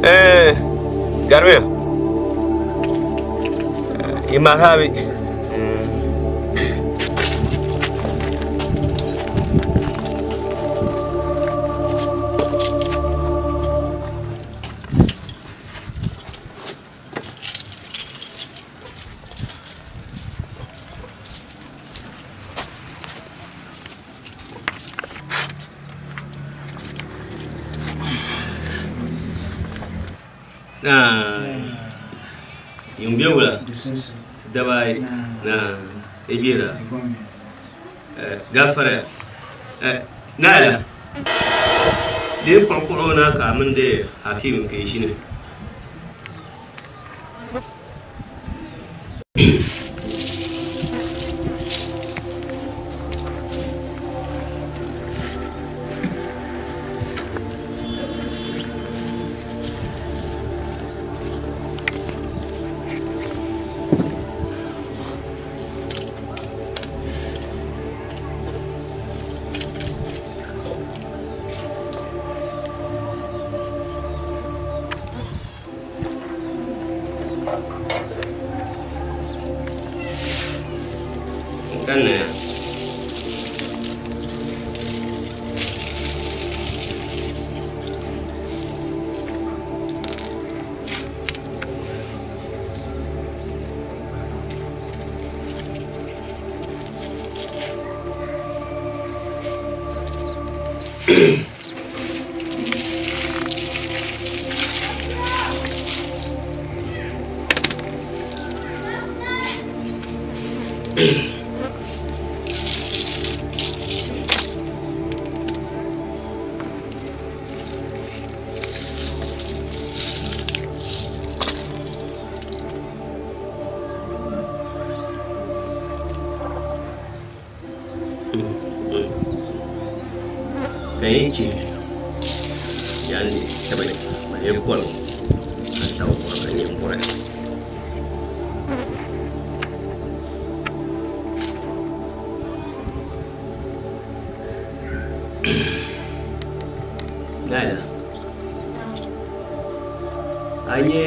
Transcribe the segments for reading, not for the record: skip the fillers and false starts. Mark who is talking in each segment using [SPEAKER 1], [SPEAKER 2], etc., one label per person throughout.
[SPEAKER 1] Eh, garimiya. Eh, marhabi. Yung bɛ wula dabayi na ebira gafara naala din kpuɣu na ka mini di hakim ka yi ʒini. Kanna. Ka yi chɛ yani shɛba ban yɛn bɔri ka tabi bɔri ka nyɛ bɔri. Naila, a nyɛ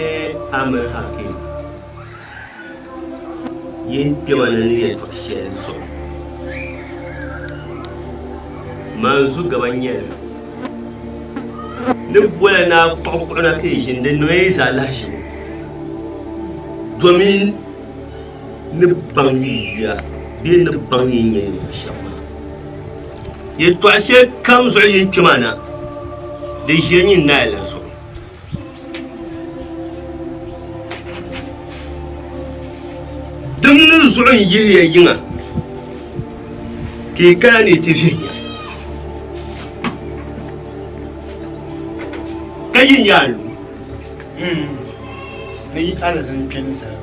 [SPEAKER 1] Amir Hakim yin kpɛma ni ni yɛltɔɣ shɛli zuɣu. Man zu gaba n-nyɛ li. Ni bola naa kpuɣi na ka yi ʒini di niŋ yi zaa lahiʒibu domin ni baŋ yi yuya bee ni baŋ yi nyɛ ninvuɣ shɛba maa. Yɛltɔɣ shɛli kam zuɣu yi ni kpe maa na, di ʒiya nyin Nail la zuɣu. Dimni zuɣu n-yihi ya yiŋa ka yi kana ni yi ti vihi ya, ka yin ya lu.
[SPEAKER 2] Ni yi alizin kpe ninsala.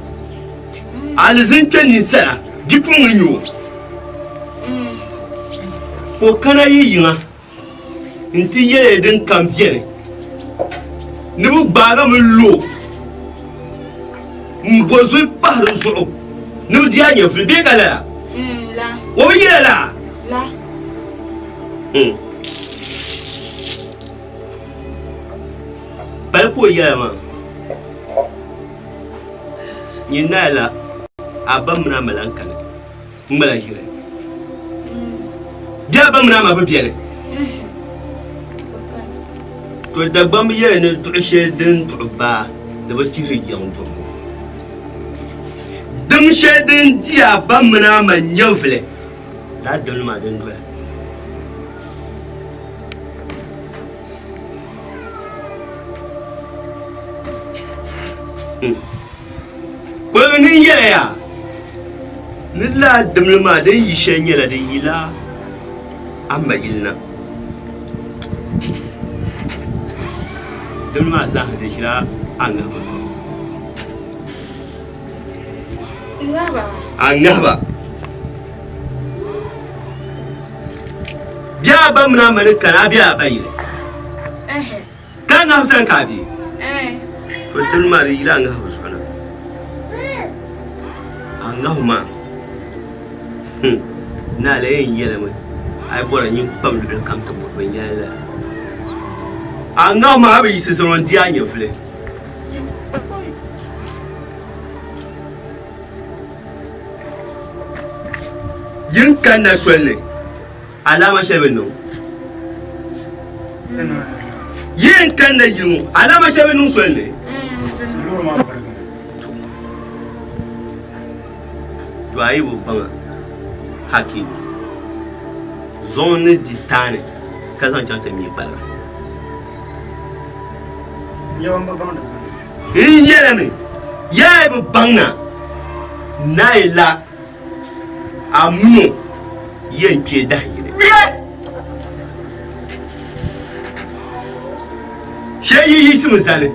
[SPEAKER 1] Alizin kpe ninsala, bipuɣiŋ n-nyɛ o. Ka o kana yi yiŋa nti yɛli din kam beni ni bɛ gbaagimi lu o m-bo zuli pahi di zuɣu ni bɛ di a nyɛvili bee ka lala? O bi yɛli lala? Pali ka o yɛla maa, Nyin naai la a ba mini a ma lan kani ŋ-ŋmala ʒiri. Bɛ a ba mini a ma bi beni. To Dagbamb yɛli ni duɣu shɛli din duɣi baa di bi chihiri yiŋ duɣibu. Dim shɛli din di a ba mini a ma nyɛvili, lala dimli maa din doya. Koligu ni yɛla yaa ni lala dimli maa din yi shɛli nyɛla di yila a ma yili na dimli maa zaaha di ʒila a ŋahiba zuɣu a ŋahiba Bɛ a ba mini a ma ni kani a be a ba yili. Ka a ŋahi sani ka a be. To dini maa di yila a ŋahibu zuɣu na. A ŋahu maa naa la yɛn yɛlimi a yi bɔra nyin kpam luɣili kam ti bɔri binyɛra lala. A ŋahi maa bi yiɣisi zaŋ n-di a nyɛvili. Yin kanna soli ni, alaama shɛli bi niŋ. Yin kanna yili ŋɔ, alaama shɛli bi niŋ soli ni. To a yi bi baŋa hakimi zuŋ ni di taani ka zaŋ chaŋ ti mi kpaliga. N yɛlimi, yaa yi bi baŋ na, naai la a min o yɛn kpe dahiyini. Shee yi yiɣisimi zani.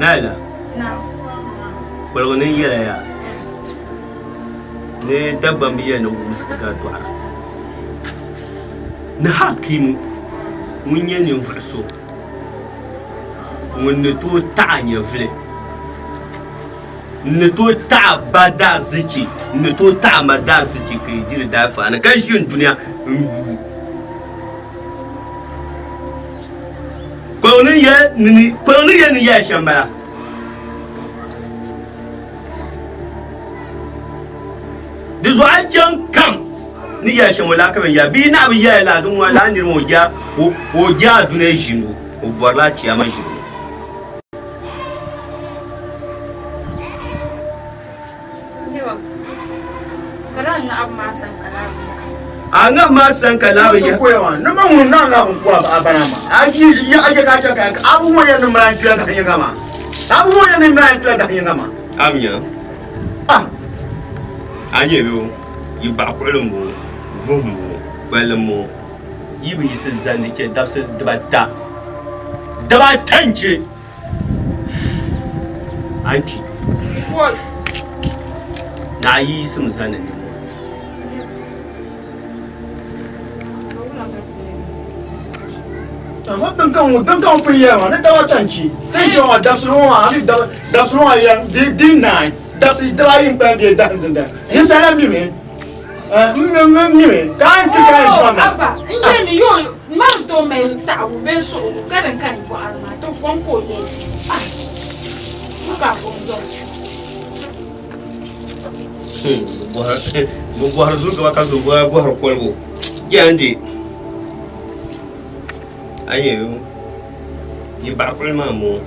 [SPEAKER 1] Naila, kpaligu ni yɛla yaa ni Dagbamb yɛli ni wumsi ka dɔɣira ni hakimu ŋun nyɛ ninvuɣ so ŋun ni tooi taɣi nyɛvili n ni tooi taɣi ba daarzichi n ni tooi taɣi ma daarzichi ka yi diri daafaani ka ʒi n dunia n yuui Kɔŋ ni yɛli ni yɛli shɛm bala. Di zuɣu a chaŋ kam ni yɛli shɛm o lahi ka bɛ yɛli bia naɣ bi yɛli laa din ŋɔ laa niri ŋɔ o je a dunia ʒinibu o bɔrila a chiyaama ʒinibu. A ŋahi maa san ka laa bi yɛhi. A mi nya a nyɛ bɛ yi baɣa kuɣili m-bɔŋɔ vuhim m-bɔŋɔ kpalli m-bɔŋɔ yi bi yiɣisi zani di chɛ dabisi dibata dibata n-chɛ A ni kpi ni a yi yiɣisimi zani ni nimmohi.
[SPEAKER 2] Amma din ka ŋun din ka ŋun pun yɛli maa ni daba ta n-chi ti ni ʒiya maa dabisili ŋɔ maa a mi dabisili ŋɔ maa yɛn di di naai dabisili dibaayi n-kpalim bee dahim dindali ninsal la mimi m mimi ka a ni ti ka a ni ʒi maa
[SPEAKER 3] Abba, n yɛli ni yo man tooi mali taɣibu bee suhigu ka din ka n bɔhiri maa ti fom ka o yɛli ah ka a fom zuɣu.
[SPEAKER 1] Bɛ bɔhiri zuligiba ka zo bɔhiri koligu jɛndi a nyɛ yi baɣa kuɣili maa m-bɔŋɔ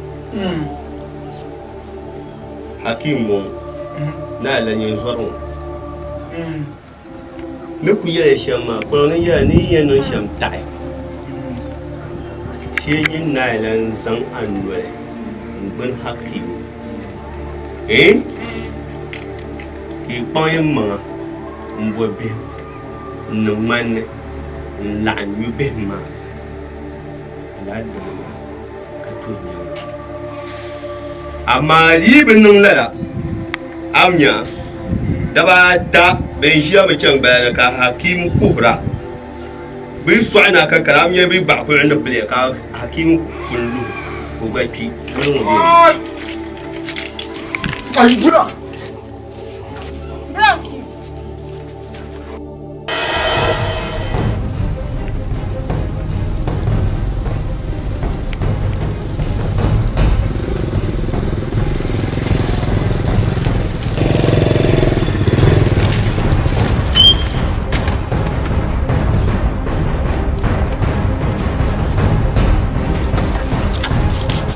[SPEAKER 1] Hakim m-bɔŋɔ ni a la nyɛ zɔri ŋɔ ni ku yɛli shɛm maa kpaliŋ ni yɛla ni yi yɛn niŋ shɛm taɣi shee nyin naai la n-zaŋ a noli n-gbuni Hakim eh ka yi kpaŋ yi maŋa m-bo bihim n-niŋ ŋmani ni n-laɣim nyu bihim maa lala dini maa ka tooi nyaŋ li. Amaa yi bi niŋ lala, a mi nya daba ata bɛn ʒiya mi chaŋ gbala ni ka Hakim kuhira. Bɛ yi sɔɣi na ka kara, a mi nya bɛ baɣa kuli ni biliya ka Hakim pun luhi ka o gba kpi. Duli ŋɔ bɛ ni.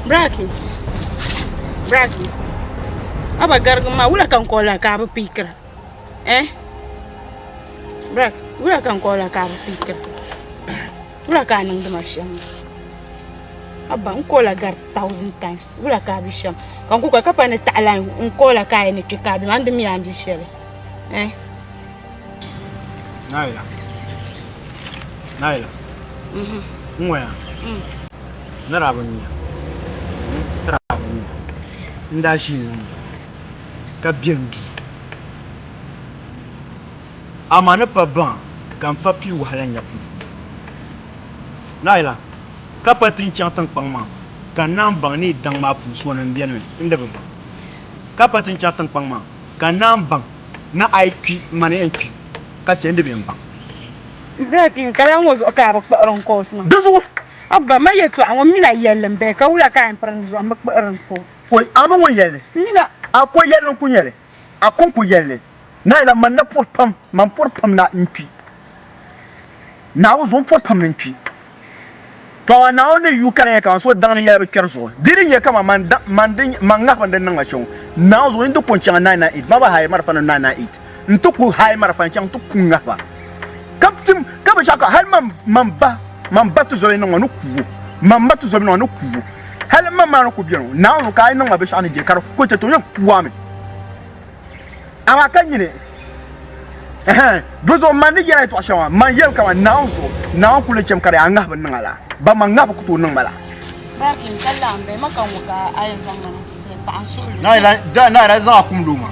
[SPEAKER 3] Braki Braki a ba garigi ma wula ka n kɔhila ka a bi piikira eh Brak wula ka n kɔhila ka a bi piikira wula ka a niŋdi ma shɛm Abba n kɔhila gari thousand times wula ka a bi shɛm ka n ku ka pa ni taɣala n kɔhila ka a yɛn ni kpi ka a bi maa n di mi a ni bi shɛli eh
[SPEAKER 2] Naila Naila n ŋɔya ni daa bi nya ni daa bi nya n daa ʒi n ka be n duu. Amaa ni pa baŋ Ka m pa pii wahala nya pumpɔŋɔ. Naayila, ka pa ti n-chaŋ tiŋkpaŋ maa, ka n naan baŋ ni yi daŋ maa puuni so ni m-beni mi, n di bi baŋ. Ka pa ti n-chaŋ tiŋkpaŋ maa, ka n naan baŋ ni a yi kpi, mani yɛn kpi, ka chɛ n di bi yɛn baŋ.
[SPEAKER 3] Brakin, ka lala ŋɔ zuɣu ka a bi kpuɣiri n course maa?
[SPEAKER 2] Di zuɣu.
[SPEAKER 3] Abba, ma yɛltɔɣa ŋɔ mi na yɛlli m-bala, ka wula ka a yɛn piri n zuɣu m bi kpuɣiri n course?
[SPEAKER 2] Pɔi, a mi ŋun yɛli?
[SPEAKER 3] M mi na.
[SPEAKER 2] A ko yɛlli n-ku nyɛ li? A ko n-ku yɛli li? Naayila, man na pɔri pam, man pɔri pam na n-kpi. Naawuni zuɣu m pɔri pam ni n-kpi. Tɔ amaa Naawuni ni yu ka di nyɛ kaman so daŋ ni yɛla bi kpɛri zuɣu. Di di nyɛ kaman man da, man di, man ŋahiba n-di niŋ ma shɛm ŋɔ. Naawuni zuɣu n di ku n-chaŋ 998, ma ba haai marafa ni 998, n ti ku haai marafa n-chaŋ ti ku ŋahiba. Ka tim, ka binshɛɣu ka hali man, man ba, man ba tizɔbi niŋ ma ni ku o, man ma tizɔbi niŋ ma ni ku o, hali man maa ni ku beni o, Naawuni zuɣu ka a yi niŋ ma binshɛɣu ni je ka di ku chɛ ti o yɛn ku a mi. Amaa ka nyini, ɛhɛn, di zuɣu man ni yɛli a yɛtɔɣ shɛŋa maa, man yɛlim kaman Naawuni zuɣu, Naawuni kul ni chɛmi ka di a ŋahibu niŋ a la, ba man ŋahibu ku tooi niŋ ma la.
[SPEAKER 3] Brakin, ka lahi m-bɛ ma ka ŋɔ ka a yɛn zaŋ ma na ti zali paɣa n-suhi lu.
[SPEAKER 2] Naayila zaŋ a kum loo ma,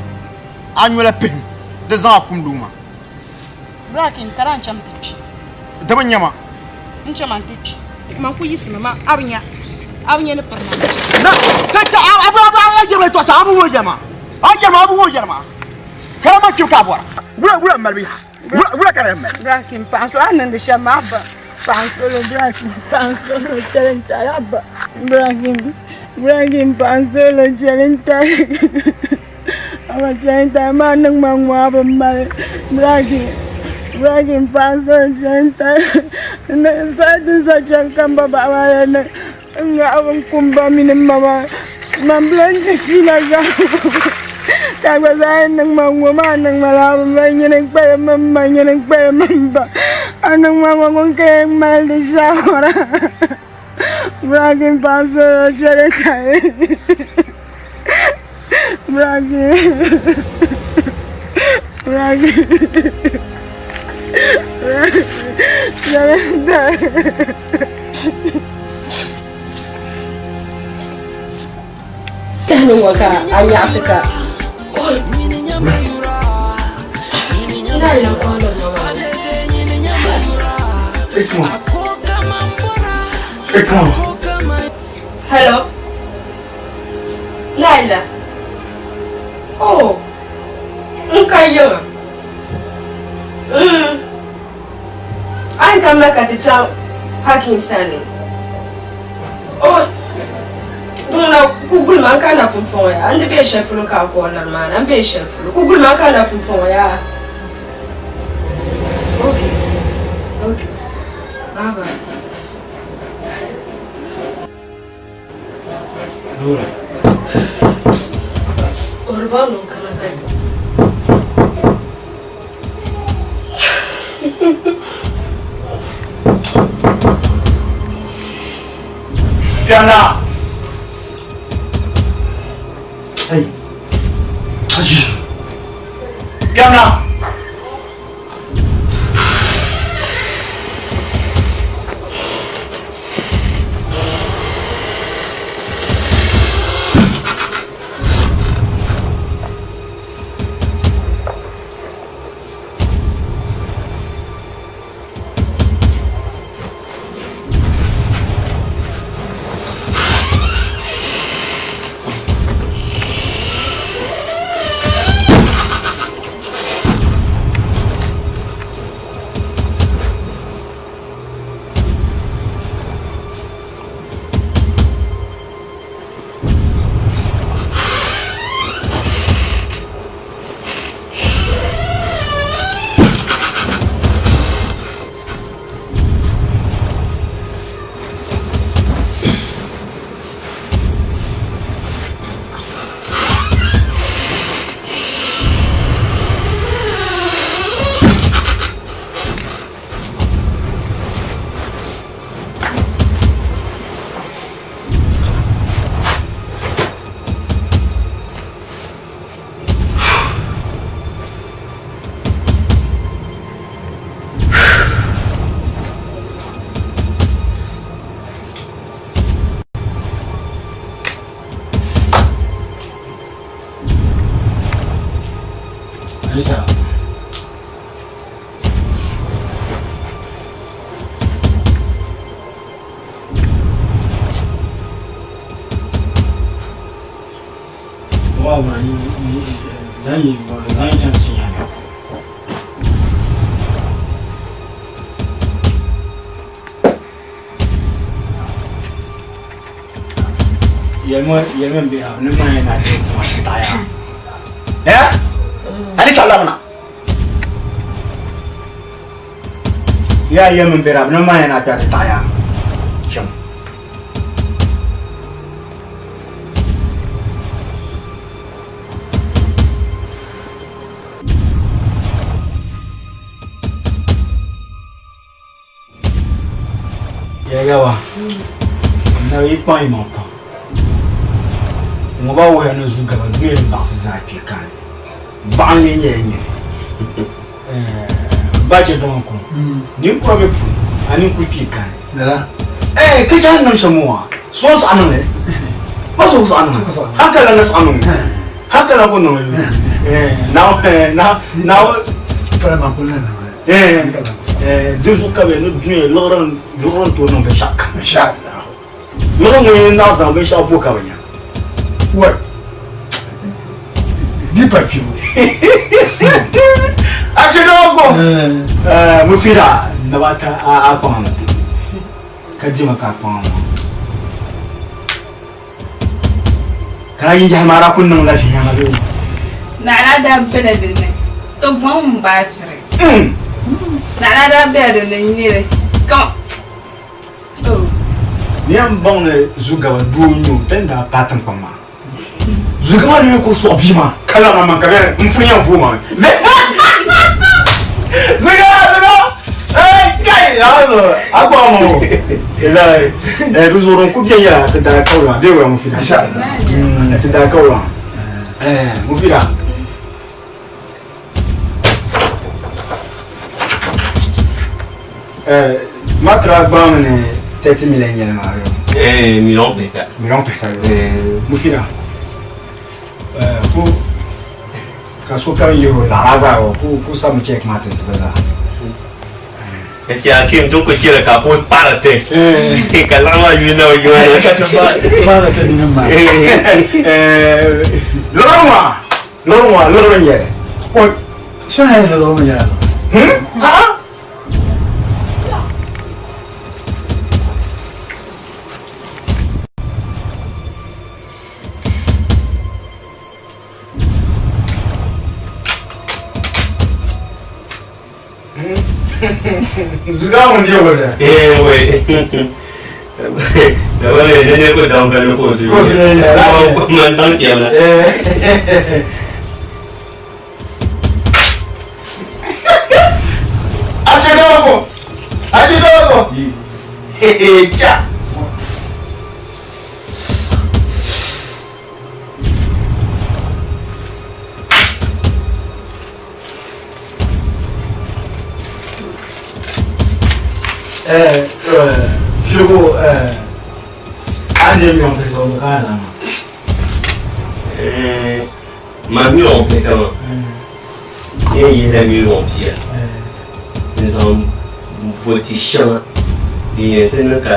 [SPEAKER 2] a nyola pihim, di zaŋ a kum loo ma.
[SPEAKER 3] Brakin, ka daa n cham ti kpi.
[SPEAKER 2] Di bi nya ma.
[SPEAKER 3] N chama n ti kpi. Man ku yiɣisimi ma, a bi nya, a bi nya ni piri ma.
[SPEAKER 2] Na, ka chɛ a, a, a, a, a jɛma yɛtɔɣa shɛŋa, a bi wuhi jɛma. A jɛma, a bi wuhi jɛma. Ka di ma kpibu ka a bɔra. Wula, wula m-mali bɛ yaha? Wula, wula ka di yɛn mali?
[SPEAKER 3] Brakin, paɣa so a ni niŋdi shɛm maa, abba. Paɣa solo, brakin, paɣa solo, chɛli n-tali, abba. Brakin, brakin, paɣa solo, chɛli n-tali. Amaa chɛli maa niŋ ma ŋ-ŋɔ a bi mali braaki braaki m-paai soli chɛli soli ti za chɛli ka m ba baɣa maa yɛli ni n ŋahibu n-ku m ba mini m ma maa man bi lan di fiila zaa ka a gba zaa yɛn niŋ ma ŋ-ŋɔ maa niŋ ma laa bi mali nyini n-kpalim m ma nyini n-kpalim m ba a niŋ ma ŋ-ŋɔ ŋun ka yɛn mali di shaawara braaki m-paai soli chɛli
[SPEAKER 4] Tɛhimi ŋɔ ka a nyaɣisi ka Hello. Laila. Oh. N ka yiŋa. Mm. A ni kamina ka ti chaŋ Hakim sani. Oh. Duŋna ku guli ma n kanna pumpɔŋɔ yaa. N di be shɛli polo ka a kɔɔliri maa na. N be shɛli polo. Ku guli ma n kanna pumpɔŋɔ yaa. Okay. Okay. Bye bye.
[SPEAKER 2] Kpɛmna! Hey! Ayi! Kpɛmna! Ba zaŋ yi zaŋ chaŋ ti nyaaŋa. Yɛlima yɛlima n biha ni maa yɛn na ti tuma taɣaya.
[SPEAKER 5] Eh? Ani salamna.
[SPEAKER 2] Ya yɛlima n biha ni maa yɛn na ti taɣaya.
[SPEAKER 5] Cham.
[SPEAKER 2] Yɛligawa, na yi kpaŋ yi maŋ pam. Ŋɔ ba wuhiya ni zu gaba duya ni baɣisi zaa kpe kani. Baɣa n-lee nyɛla nyini. Ba chɛ dɔŋ ko. Ninkura mi pun, a nini kuli kpe kani.
[SPEAKER 5] Lala.
[SPEAKER 2] Eh, ka chɛ a ni niŋ shɛm ŋɔ maa, so n-saɣi niŋ li. Ba so n-saɣi niŋ li. Hankali la ni saɣi niŋ li. Hankali la ku niŋ li. Eh, na, na, na.
[SPEAKER 5] Pala maa kuli na niŋ li.
[SPEAKER 2] Di zuɣu ka bɛ ni dunia liɣiri n tooi niŋ binshɛɣu kam.
[SPEAKER 5] Inshallah.
[SPEAKER 2] Liɣiri ŋun yɛn naɣ zaŋ binshɛɣu bo ka bi nya.
[SPEAKER 5] Wai. Di pa kpibu.
[SPEAKER 2] A chɛ dɔɔ ko. Mufida naba ta a kpaŋ ni ka dima ka a kpaŋ maa. Ka a yi yahi maa daa kuli niŋ la viɛnyɛliŋga bee?
[SPEAKER 6] Naɣila daa bela din ni ka buɣim m-baachiri. Naɣila daa bela din ni n-nyɛ li ka oh.
[SPEAKER 2] Ni yɛn baŋ ni Zugaba doo n-nyɛ o, ti ni daa paai tiŋkpaŋ maa. Zugaba ni ku sɔɣi bia maa ka lahi maŋmaŋ ka bɛ n pun yɛn vooi ma mi. Zugaba! Zugaba! Kai! A kpaŋ ma o. Di zuɣu din ku bɛ yɛla ti daa kawula bee waya Mufida? Ti daa kawula. Mufida. Matra gbaŋ ni 30 million nyɛli maa yo.
[SPEAKER 1] Million pihita.
[SPEAKER 2] Million pihita yo. Mufida. Ku ka sokam yihi o laɣira gba yo ku ku sabi check maa ti ti ba zaa.
[SPEAKER 1] Yace Hakim tun ku kira ka ko fara te. Ka laɣima yuli na o yuli.
[SPEAKER 5] Ka ti fara te ni maa.
[SPEAKER 2] Liɣiri maa liɣiri maa liɣiri n nyɛli.
[SPEAKER 5] Oi, sani yɛn liɣiri ŋɔ nyɛla.
[SPEAKER 2] Ha? Zuga ŋun deei o la.
[SPEAKER 1] Eh wai. Da wani ne ne ko dan kan ko su.
[SPEAKER 2] Ko su ne ne.
[SPEAKER 1] Man dan kenan.
[SPEAKER 2] A ce dogo. A ce dogo. Cha. Piligu a ni deei million pihita ŋɔ ka a zaŋ ma.
[SPEAKER 1] Ma million pihita maa. N yihila million pia n zaŋ bo ti shɛŋa din yɛn ti niŋ ka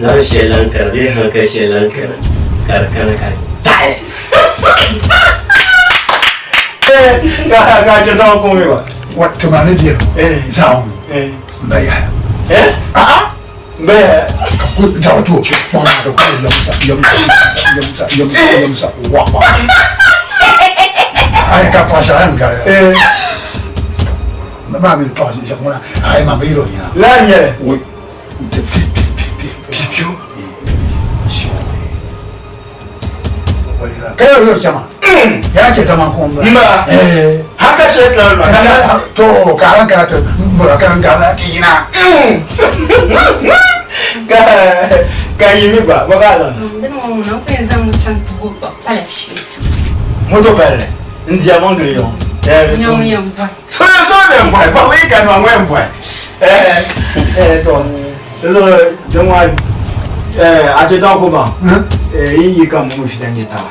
[SPEAKER 1] lan shɛli lan kana bee hankali shɛli lan kana ka di kana ka taɣi.
[SPEAKER 2] Ka ka chɛ dɔŋ kum mi ba.
[SPEAKER 5] Wa tuma ni diri zaɣim n ba yaha.
[SPEAKER 2] A'a n ba yaha.
[SPEAKER 5] Ka ku zaɣ to kpaŋ maa ka ku yamsa yamsa yamsa yamsa yamsa wa wa. Ai ka paɣa shɛli n gari. Maa mi paɣa shɛli ŋuna ai maa bi yiri o nyina.
[SPEAKER 2] Laa nyɛli.
[SPEAKER 5] Woi n ti pi pi pi pi
[SPEAKER 2] pi pi
[SPEAKER 5] Ka yɛrɛ yɔrɔ caman y'a cɛ dama kɔn
[SPEAKER 2] ba. Mba. Haka shɛ tila ba.
[SPEAKER 5] To ka ala kɛra to n bɔra ka n gana k'i ɲina.
[SPEAKER 2] Ka ka yi mi gba ba ka la.
[SPEAKER 6] Dini ŋɔ ŋuna n ku yɛn zaŋ mi chaŋ ti bo pala shee.
[SPEAKER 2] Moto palli n diya maŋ gili yɔŋ.
[SPEAKER 6] Nyɛ ŋun yɛn bɔhi.
[SPEAKER 2] So so bɛ n bɔhi ba wi ka ma ŋun bɔhi. To zo din wa a chɛ dɔŋ ko ba yi yi ka mu fita nyɛ taba.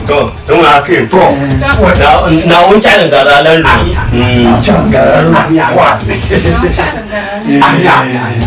[SPEAKER 1] To, don Hakim. To. Na na un challenge da lan lu.
[SPEAKER 5] Challenge da lu. Wa.
[SPEAKER 2] Ami ami ami.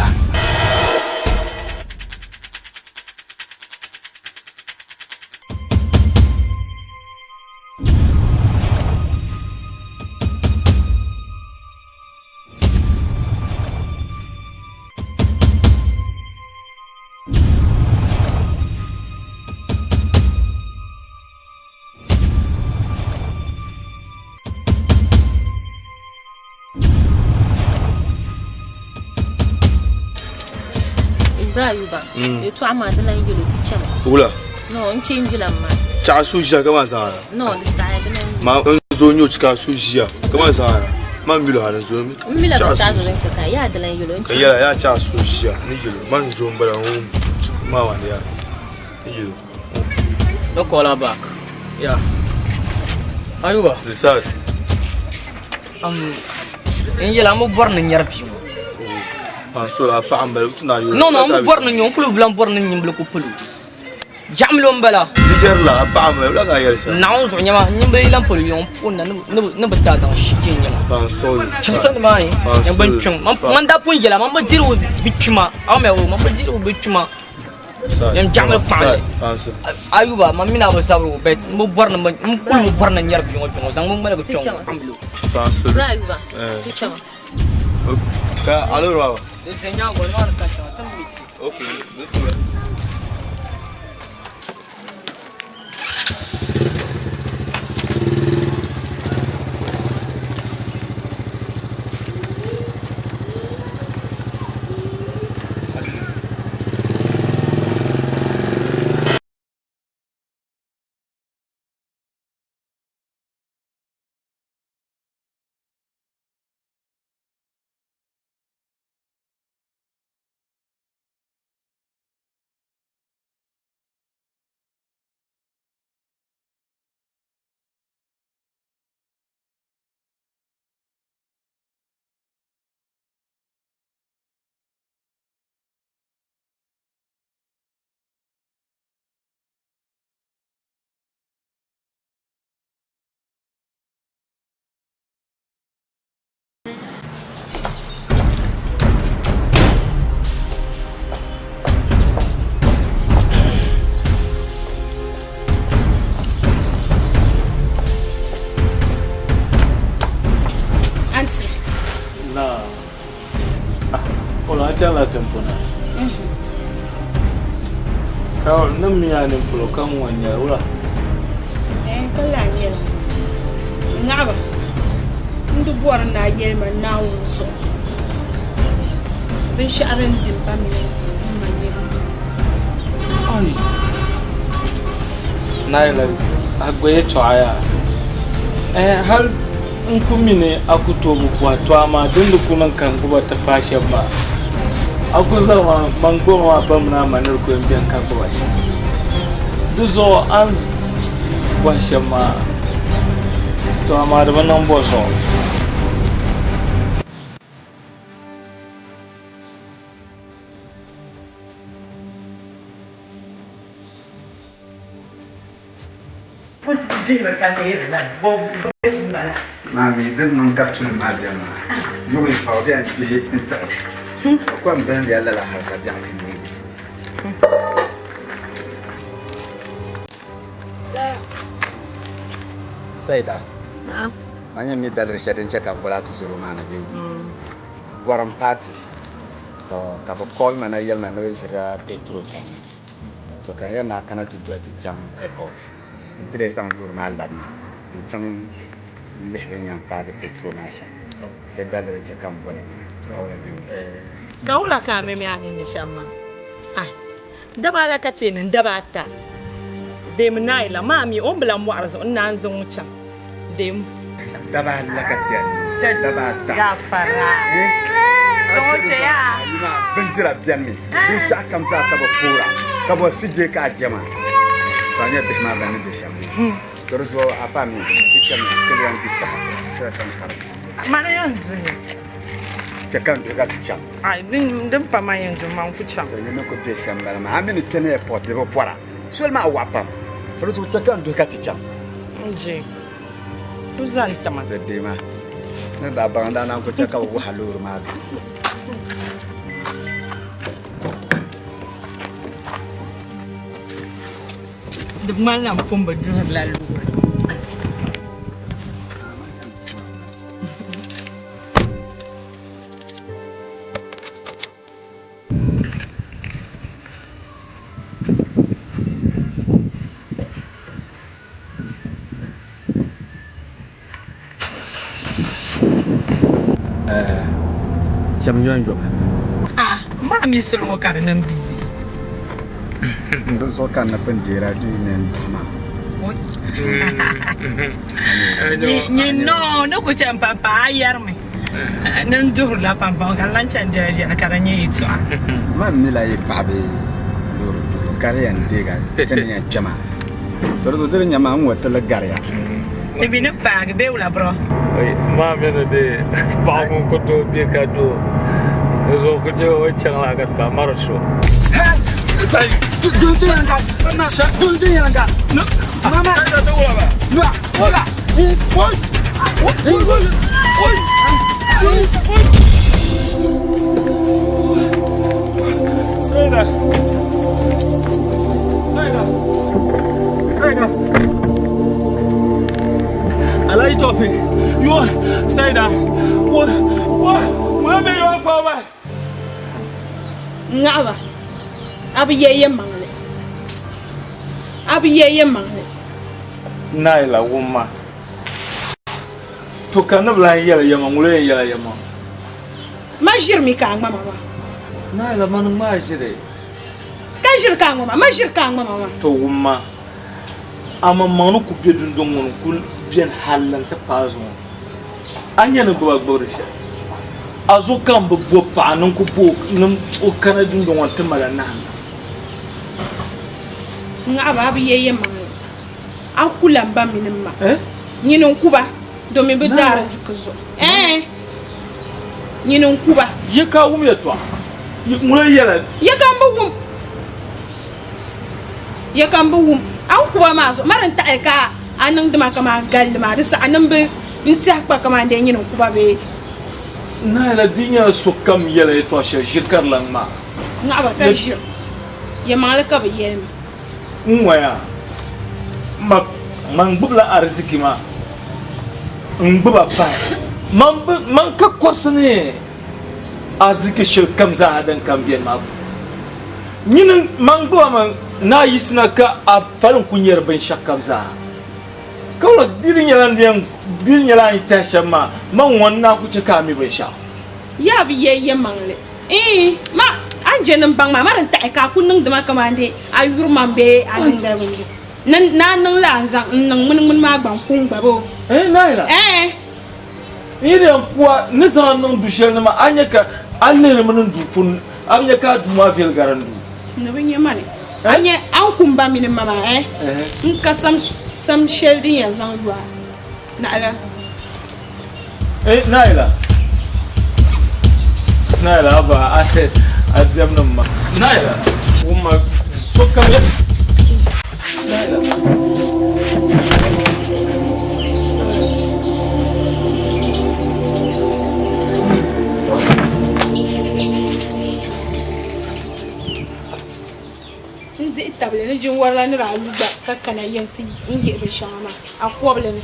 [SPEAKER 7] Bra Ayuba, yɛltɔɣa maa di lan yɛl o ti chɛmi.
[SPEAKER 8] Wula?
[SPEAKER 7] No, n change la maa.
[SPEAKER 8] Chaɣa su ʒiya ka maa zaŋ a.
[SPEAKER 7] No, di saɣaya di lan yɛl.
[SPEAKER 8] Ma n zo n nyɛ o chika su ʒiya ka maa zaŋ a. Ma n milo hali n zo
[SPEAKER 7] mi. N mila binshɛɣu zuɣu din chɛ ka yaa di lan yɛl o n
[SPEAKER 8] Ka yɛla yaa chaɣa su ʒiya ni yɛl o. Ma n zo n bala n wum maa maa ni yaa ni yɛl o.
[SPEAKER 9] No call her back. Yeah. Ayuba.
[SPEAKER 8] Richard.
[SPEAKER 9] N yɛla n bi bɔri ni nyɛri bia ŋɔ.
[SPEAKER 8] Ban so la paɣa n bala ti na
[SPEAKER 9] No no n bi bɔri ni nyɛ o n kuli bi lan bɔri ni nyimbili ku pili o. Jaɣamlo n bala.
[SPEAKER 8] Niger la paɣa n bala wula ka a yɛli shɛm.
[SPEAKER 9] Naawuni zuɣu nyɛma nyimbili yi lan pili o n puuni na ni bi taai daŋ shi kpe nyɛma.
[SPEAKER 8] Ban so
[SPEAKER 9] Chimsi ni maa ni bin kpiŋ man daa pun yɛla man bi diri o bi kpima a mi o man bi diri o bi kpima. Yɛn jaɣamli kpaɣili Ayuba man mini a bi zabiri o bet n bi bɔri ni n kuli bi bɔri ni n nyɛri bia ŋɔ kpɛŋɔ zaŋ mi ŋmaligi kpɛŋɔ jaɣamlo.
[SPEAKER 7] Bra Ayuba ti chɛma.
[SPEAKER 8] Ka alo maa.
[SPEAKER 9] Di ʒe nyaaŋa o nimaani ka chaŋ ti mi ti.
[SPEAKER 8] Okay.
[SPEAKER 3] Auntie.
[SPEAKER 10] Na. Ah, ola acha la tempo na. Ka na mi ani pulo ka ŋɔ nyɛla wula.
[SPEAKER 3] Eh, ka la nyɛla. Ŋaɣaba. N di bɔri ni a yɛli ma Naawuni zuɣu. Binshɛɣu din di m ba mini n ma nyɛla.
[SPEAKER 10] Ai. Naila, a gba yɛtɔɣa yaa. Eh, hal n ku mi ni a ku tooi bi bɔhi to amaa din di ku niŋ ka n gbuba ti paai shɛba maa. A ku zaŋ ma man gbuba maa ba mini a ma ni di ku yɛn beni ka gbuba shɛm. Di zuɣu a ni bɔhi shɛm maa, to amaa di bi niŋ bɔ zuɣu.
[SPEAKER 5] Maami din niŋ ka tulim maa beni maa yuŋ ka o bɛn kpihi n-tiɣi o kom bahindiya lala hal ka biɛɣu ti neegi. Saida, a nyɛ mi daliri shɛli din chɛ ka bɛ boli a tuzoro maa ni bee? Gɔrim paati to ka bɛ call ma na yɛli ma ni bɛ ʒirila petrol kanna. To ka n yɛli ni a kana ti doli ti chaŋ airport nti lee zaŋ loori maa labina n-chaŋ lihi bɛ ni yɛn paagi petrol maa shɛm. Di daliri chɛ ka m boli maa.
[SPEAKER 3] Ka wula ka a mi mi a ni ni shɛm maa? Ai, daba ala ka chɛ ni daba ata. Deemi Naila maa mi o ni bi lan mɔɣiri zuɣu n naan zaŋ o chaŋ. Deem.
[SPEAKER 5] Daba ala ka ti yɛli daba ata.
[SPEAKER 3] Gafara. Zaŋ o kpe yaa.
[SPEAKER 5] Bindira beni mi, binshɛɣu kam zaa sa bi poora, ka bɔ sujee ka a je maa. To a nya bihi maa ban ni be shɛm mi. To di zuɣu afa mi ti chamiya ti ni yɛn di saha tira kam karim.
[SPEAKER 3] Mani yɛn duhi.
[SPEAKER 5] Chɛ ka n duhi ka ti chaŋ.
[SPEAKER 3] Ai, din pa man yɛn duhi man ku chaŋ.
[SPEAKER 5] To nyɛ ni ku be shɛm bala maa, a mi ni kpɛni airport di bi bɔra. Soli maa waɣa pam. To di zuɣu chɛ ka n duhi ka ti chaŋ.
[SPEAKER 3] N je. Ku zani tiŋa.
[SPEAKER 5] Di deema. Ni daa baŋ daa naan ku chɛ ka bɛ wuhi a loori maa bɛ.
[SPEAKER 3] Di ŋmanila m pun bi duhirila loori.
[SPEAKER 5] Chɛm yomyoma
[SPEAKER 11] Ah, maa mi sili ŋɔ ka di niŋ busy.
[SPEAKER 5] Di zuɣu ka n ni pun deera di ni n duhi maa.
[SPEAKER 11] Nyin no ni ku chani pampam a yɛrimi ni n duhirila pampam ka n lan chani biɛla biɛla ka di nyɛ yɛltɔɣa.
[SPEAKER 5] Man mi la yi paɣaba loori duhibu ka di yɛn deega ti ni yɛn kpɛ maa. To di zuɣu di di nya maa n ŋɔ ti li gariya.
[SPEAKER 11] Ti bi ni paagi bee wula bro?
[SPEAKER 10] Maa mi ni di paɣa ŋun ku tooi be ka doo di zuɣu ku chɛ o chaŋla ka ti paai mari so. Alhaji Taufik, you are Saida. What? What? What be your father?
[SPEAKER 3] Ŋaɣiba, a bi yɛ yɛlimaŋli. A bi yɛ yɛlimaŋli.
[SPEAKER 10] Naila wumma. To ka ni bi lahi yɛli yɛma ŋun yɛn yɛla yɛma.
[SPEAKER 3] Ma ʒirimi ka a ŋmama maa.
[SPEAKER 10] Naila mani ŋmaa ʒiri.
[SPEAKER 3] Ka ʒiri ka a ŋmama, ma ʒiri ka a ŋmama maa.
[SPEAKER 10] To wumma, a maŋmaŋ ni ku be dundoŋ ŋɔ ni kul beni hal nti paai zuŋɔ. A nya ni gbiba gbibiri shɛli? A zuɣu ka m bi bo paɣa ni n ku bo ni o kana dundoŋ ŋɔ nti mal a nahinda.
[SPEAKER 3] Ŋaɣiba, a bi ye yɛlimaŋli. A ku lan ba mini m ma. Nyini n-ku ba, domin bɛ daariziki zuɣu. Ɛɛn! Nyini n-ku ba.
[SPEAKER 10] Yi ka wum yɛtɔɣa? Ŋuna yɛla.
[SPEAKER 3] Yi ka m bi wum. Yi ka m bi wum. A ni ku ba maa zuɣu, ma din taɣi ka a niŋdi ma kaman galli maa, di saha ni m bi n tɛhi kpa kaman dee nyini n-ku ba bee?
[SPEAKER 10] Naayila, di nyɛla sokam yɛla yɛtɔɣ shɛli ʒiri ka di lan ŋmaa.
[SPEAKER 3] Naɣiba ka ʒiri. Yɛlimaŋli ka bɛ yɛli ma.
[SPEAKER 10] N ŋɔya, ma, man gbibila ariziki maa, n gbiba pahi. Man bi, man ka kɔrisi ni ariziki shɛli kam zaa din kam beni maa puuni. Nyini man gbiba mi ni a yiɣisina ka a fali n-ku nyari binshɛɣukam zaa. Ka wula di di nyɛla n di yɛn, di di nyɛla a ni tɛhi shɛm maa, man ŋɔ n-naan ku chɛ ka a mi binshɛɣu.
[SPEAKER 3] Yaa bi yɛn yɛlimaŋli. Iin, ma, a ni je ni m baŋ maa, ma din taɣi ka a ku niŋdi ma kamandee a yuri ma bee a niŋdila bindira. Ni ni a niŋ la n zaŋ n niŋ ŋmini ŋmini maa gba n-ku n gba bee?
[SPEAKER 10] Iin, Naila.
[SPEAKER 3] Ɛɛn.
[SPEAKER 10] N yi di yɛn ku a, n ni zaŋ a niŋ du shɛli ni maa, a nya ka a lihirimi ni n duu puuni, a bi nya ka a duu maa viɛli gari n duu.
[SPEAKER 3] Ni bi nya ma ni a nya a ni ku m ba mini m ma maa, ɛɛn, n ka sam shɛli din yɛn zaŋ yo a, naɣila.
[SPEAKER 10] Eh, Naila. Naila, aba, a diɛm ni ma. Naila, wumma sokam ya. Naila.
[SPEAKER 3] N dihi tabili ni jinwarilan ni daa lu gba ka kana yiŋ ti n yihi binshɛŋa maa a kɔbili ni.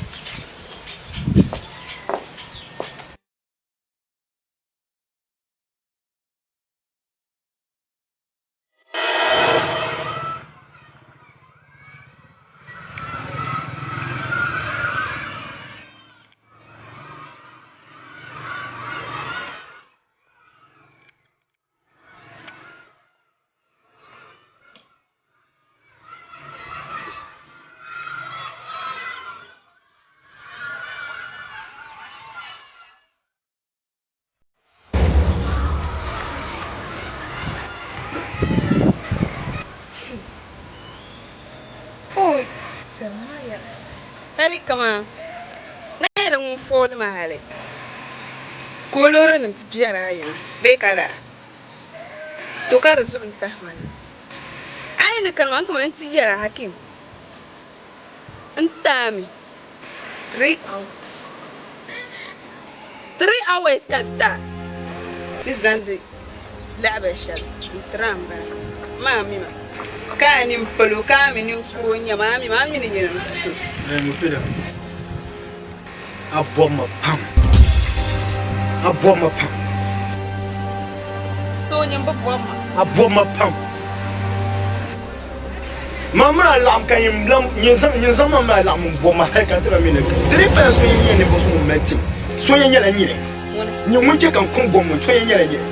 [SPEAKER 6] Hali kaman Naayili ŋun fooni ma hali ka o loorinima ti biɛri a yiŋa bee ka daa to ka di zuɣu n-tahi ma na. A yi ni kani ma n kaman n ti yɛli a Hakim n taami 3 hours. 3 hours ka n ta ni zaŋdi lahabali shɛli n-tiri a m-bala maa mi ma ka a nini palo ka a mi ninkuro n-nyɛ ma a mi ma a mi ni nyɛ ninvuɣ so.
[SPEAKER 2] Mufida, a bɔbi ma pam, a bɔbi ma pam.
[SPEAKER 6] So nyin bi bɔbi ma.
[SPEAKER 2] A bɔbi ma pam. Ma mini a laɣim ka nyin lam, nyin zaŋ, nyin zaŋ ma mini a laɣim m-bɔbi ma hali ka n ti bi mi ni di ni pala so yɛn nyɛ ninvuɣ so ŋun mali tim, so yɛn nyɛla nyini. Ŋuni? Ŋun chɛ ka n kum gom ŋɔ, so yɛn nyɛla nyini.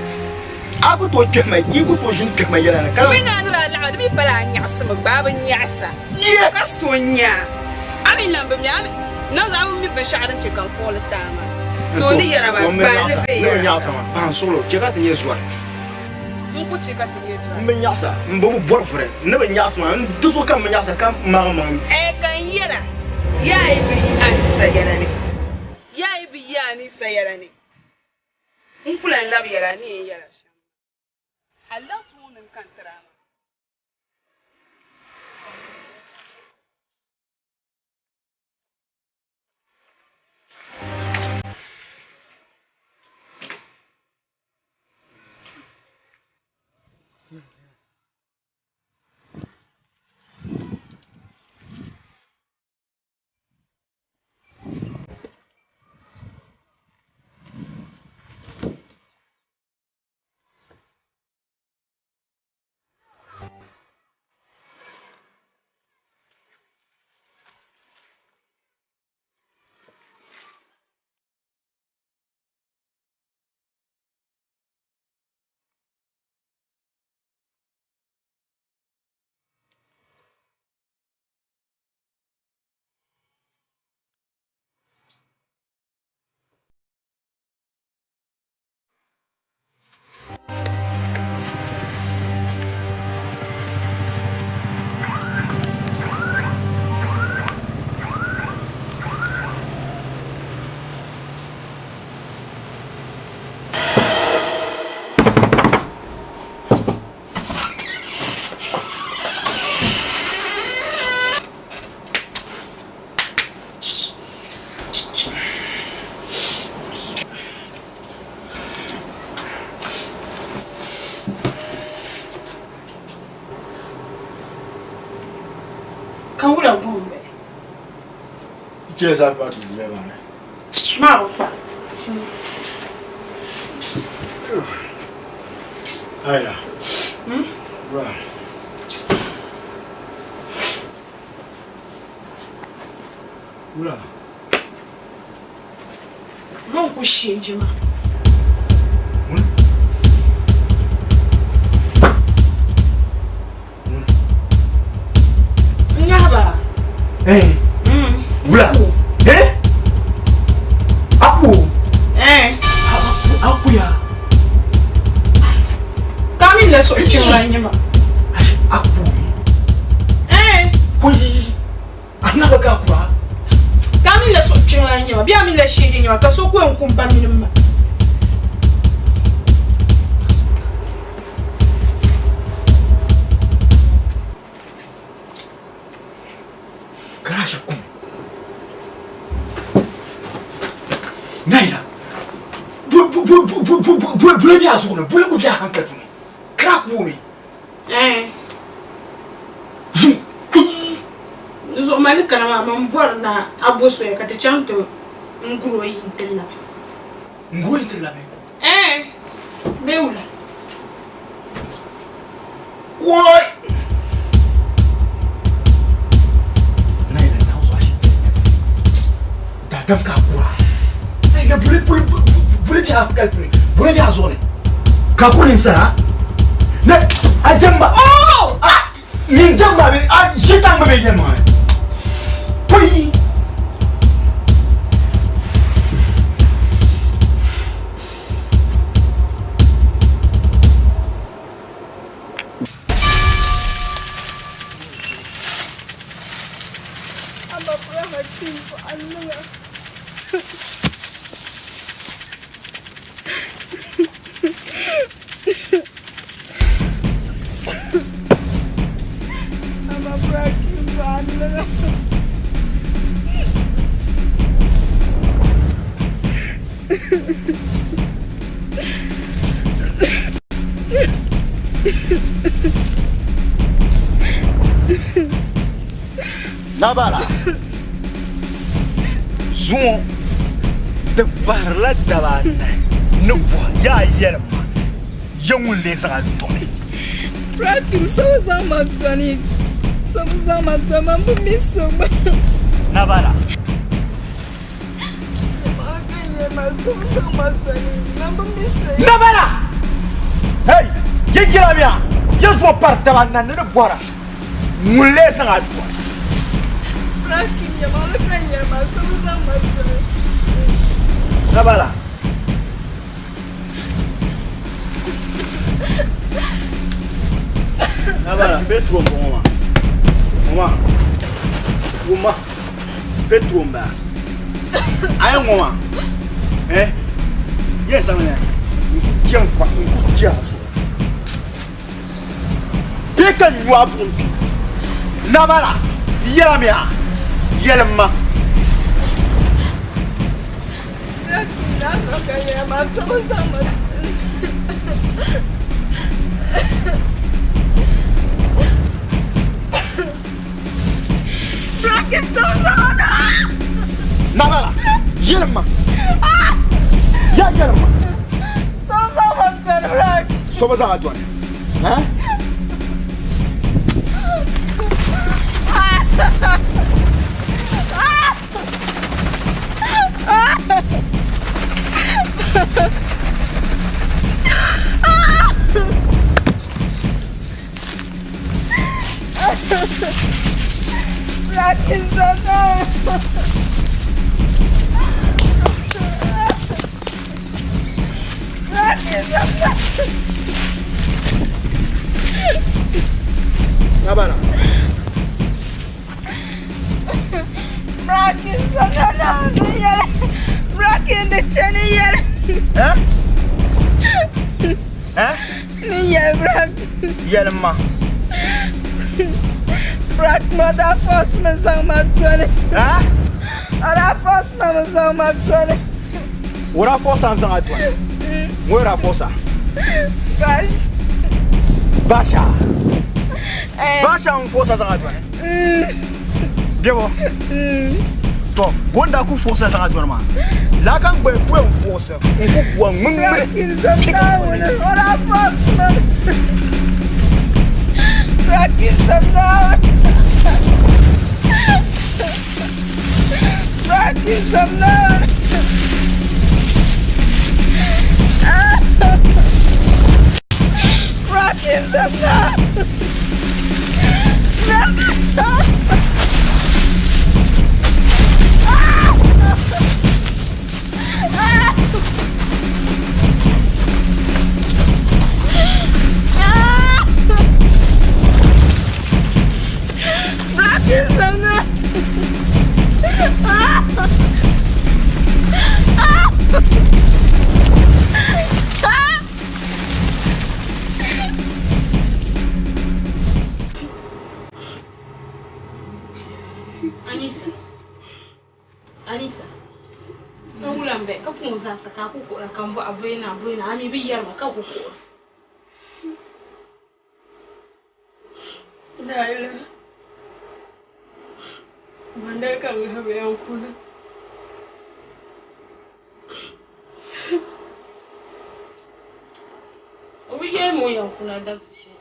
[SPEAKER 2] A ku tooi kpɛhi ma, yi ku tooi ʒini kpɛhi ma yɛla ni ka.
[SPEAKER 6] Mi ni a ni daa laɣim di mi pala a nyaɣisimi gba, a bi nyaɣisa. Ka so n-nya a. A mi lan bi mi, a mi na zaɣ bi mi binshɛɣu din chɛ ka n fuɣi li ti a maa. So n ni yɛra maa, gbaai li viɛnyɛla.
[SPEAKER 2] N bi nyaɣisa maa, paɣa n suɣili o, chɛ ka ti nyɛ zɔri.
[SPEAKER 6] N ku chɛ ka ti nyɛ zɔri.
[SPEAKER 2] M bi nyaɣisa, m bi bɔri vuri. N ni bi nyaɣisi maa, n di zuɣu ka m bi nyaɣisa ka maagi maŋ.
[SPEAKER 6] Ɛɛ ka n yɛra, yaa yi bi yi a ni sa yɛla ni. Yaa yi bi yi a ni sa yɛla ni. N ku lan labi yɛra ni yɛn yɛra shɛm maa. Alaafee ŋɔ mini ka n tiri a maa. Ka wula gom bɛ?
[SPEAKER 2] Chɛ sa pa ti zilɛ maa ni.
[SPEAKER 3] Maa bi kpa.
[SPEAKER 2] Ayla. Wula. Wula.
[SPEAKER 3] Man ku sheeji ma. N nyahi ba.
[SPEAKER 2] Eh. Wula. Eh? Aku.
[SPEAKER 3] Eh.
[SPEAKER 2] Aku ya.
[SPEAKER 3] Ka mi la suhu kpiɔŋ lan nyɛ ma.
[SPEAKER 2] Aku.
[SPEAKER 3] Eh.
[SPEAKER 2] Kuyi. Anaba ka kura.
[SPEAKER 3] Ka mi la suhu kpiɔŋ lan nyɛ ma. Bee a mi la sheeji nyɛ ma ka so ku yɛn kum pa mini m ma.
[SPEAKER 2] Garage kum. Naila. Bu bu bu bu bu bu bu bu bu bi azuɣu ni buli ku bi a hankali puuni. Kira kuumi.
[SPEAKER 3] Eh.
[SPEAKER 2] Zum. Kuyi.
[SPEAKER 3] Zuɣu mali kana maa man bɔri na a bo soya ka ti chaŋ ti n guri o yi n-ti labi.
[SPEAKER 2] N guri o yi n-ti labi?
[SPEAKER 3] Eh. Bee wula?
[SPEAKER 2] Woi! Naila na zuɣu ashi daadam ka a kura. Naila buli buli buli bi a hankali puuni buli bi a zuɣu ni ka a kuri ninsala na a diɛmba.
[SPEAKER 3] Oh!
[SPEAKER 2] Ah! Nyin diɛmba bɛ a shintaŋ gba bɛ yɛlimaŋli. Pui!
[SPEAKER 5] Nabala zuŋɔ di bahirila daba anahi ni buhi yaa yɛli ma ya ŋun lee zaŋ a dɔni.
[SPEAKER 12] Brakim, so bi zaŋ ma dɔni, so bi zaŋ ma dɔni, man bi mi so gba.
[SPEAKER 5] Nabala.
[SPEAKER 12] Maa ka n yɛli ma, so bi zaŋ ma dɔni, man bi mi so.
[SPEAKER 5] Nabala! Hey!
[SPEAKER 2] Yi yɛlimiya, yi zuɣu pari taba na ni di bɔra, ŋun lee zaŋ a dɔni? Nabala. Nabala, Petro m-bɔŋɔ maa. Ŋɔ maa, wumma, Petro m-bala. A yɛn ŋɔ maa, eh, yɛn zaŋ li n-ku chɛ n-ku chɛ a zuɣu. Bee ka n nyu a buɣim kpi. Nabala, n yɛla mi a, yɛlim ma. Nabala, yɛlim ma. Ya yɛlim ma. So bi zaŋ a dɔni. Eh? Nabala. Eh? Eh? Yɛlim ma.
[SPEAKER 12] Brak ma daa force mi zaŋ ma doli.
[SPEAKER 2] Eh?
[SPEAKER 12] O daa force ma mi zaŋ ma doli.
[SPEAKER 2] O daa force a n-zaŋ a doli? Ŋɔ daa force a?
[SPEAKER 12] Bash.
[SPEAKER 2] Basha. Basha n force a zaŋ a doli? Bebo. To, o ni daa ku force a zaŋ a doli maa, laa ka n gba yɛn bɔya n force n ku bua ŋmiŋmiri.
[SPEAKER 12] O daa force ma.
[SPEAKER 3] Anisa. Anisa. Ka wula m-be ka puŋ zaasa ka a ku kuhira ka m bɔhi a bɔyina a bɔyina a mi bi yɛri ma ka ku kuhira.
[SPEAKER 4] Naayila. Bɔndali ka n lahi be yan kuna.
[SPEAKER 3] O bi yɛli ma o yɛn kuna dabisi shɛli.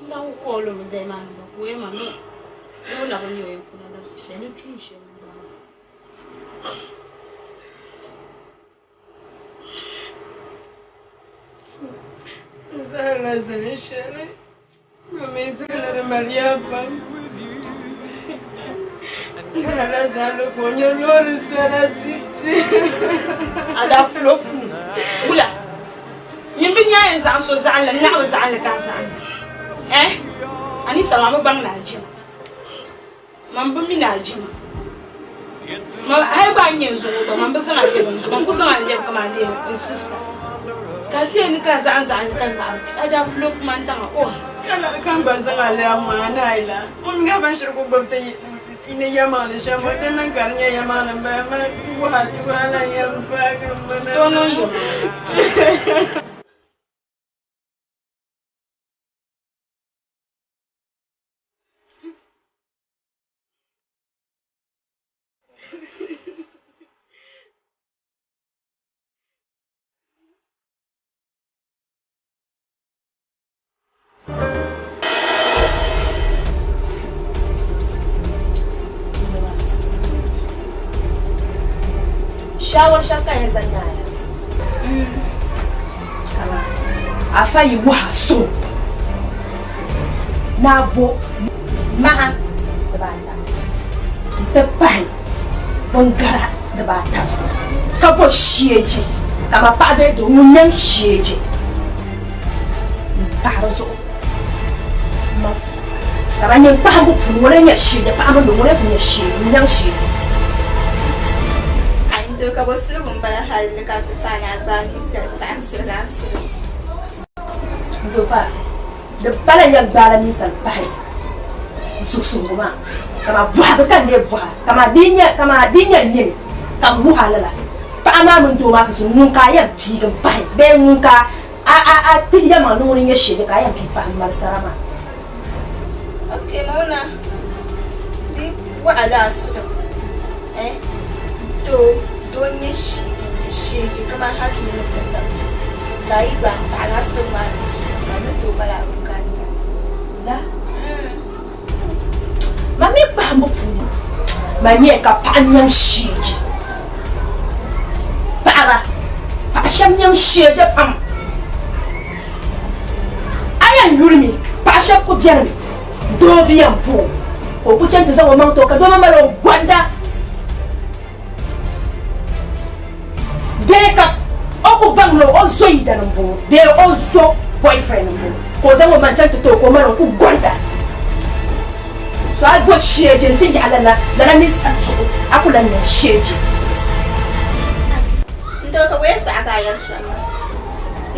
[SPEAKER 3] N daa ku kooli o mi dali maa ni gba ka o yɛli ma no ni o na bi mi o yɛn kuna dabisi shɛli ni tuun shɛli m-bala maa.
[SPEAKER 4] N zahimla zali shɛli domin zahili di mali yaa pam. N zahimla zahili ka o nyɛ loori sarati.
[SPEAKER 3] A daa fulo fuu wula? Nyin bi nya yɛn zaŋ so zaɣinli n-naɣi bi zaɣinli ka a zaɣindi. Eh? Anisa maa bi baŋ ni a jɛma. Man bi mi ni a jɛma. Man hali gba a ni nyɛ n zuŋɔ gba man bi zaŋ a lɛbi n zuɣu man ku zaŋ a lɛbi kaman dee n sista. Ka a ti yɛli ni ka a zaɣim zaɣinli ka naɣiri kpi a daa fulo fu man daŋa oh.
[SPEAKER 4] Ka lahi ka n gba zaŋ a lɛbi maa naayila. Ŋun mi ka binshiri ku gbubi ti ni yɛlimaŋli shɛm ŋɔ di niŋ ka di nyɛ yɛlimaŋli m-bala man wahala yɛm paagi m mana.
[SPEAKER 3] Doo niŋ yɛlimaŋli.
[SPEAKER 7] Shaawar shɛli ka yɛn zaŋ nyaaya.
[SPEAKER 13] Afa yi wuhi a so ni a bo maha dibaata nti pahi bingara dibaata zuɣu ka bo sheeji kaman paɣa bee doo ŋun nyaŋ sheeji m-pahi di zuɣu m-mali sala. Kaman nyin kpahimbu puuni ŋuna n-nyɛ sheeji, paɣa mini doo ŋuna ku nyɛ sheeji, ŋun nyaŋ sheeji.
[SPEAKER 14] A yi tooi ka bo siligu m-bala hal ni ka ti paai ni a gbaai ninsal paɣa n-suhil a suhu.
[SPEAKER 13] N-zo paa, di pala ya gbaala ninsal pahi n-suhusuhigu maa, kaman bɔhigi ka n lee bɔh a, kaman di yi nya nini ka bɛ wuhi a lala, paɣa maa mini doo maa sunsuuni ŋun ka a yɛn piigi m-pahi bee ŋun ka a tihi yɛlimaŋli ni ŋuni n-nyɛ sheeji ka a yɛn pii pahi m-mali sara maa.
[SPEAKER 14] Ok, Mauna, di waɣa la a suhu eh doo doo n-nyɛ sheeji n-nyɛ sheeji kamani haki ni bɛ ka a yi gbaai m-paɣi laa suhu maa ni suhu ka di ni tooi mali a bukaata.
[SPEAKER 13] La Man mi kpahimbu puuni man nyɛ ka paɣa nyaŋ sheeji paɣaba paɣa shɛba nyaŋ sheeji pam a yɛn yuli mi paɣa shɛba ku bɛni mi doo bi yɛn bo o ka o ku chani ti zaŋ o maŋ ti o ka doo maa mali o gonda bee ka o ku baŋ ni o zo yidana m-bɔŋɔ bee o zo boyfriend m-bɔŋɔ ka o zaŋ o maŋ chaŋ ti ti o ka o mali o ku gonda. So a bo sheeji nti yaɣi lala lala ninsal zuɣu a ku lan niŋ sheeji.
[SPEAKER 14] N tooi ka bɔ yɛltɔɣa ka a yɛri shɛm maa.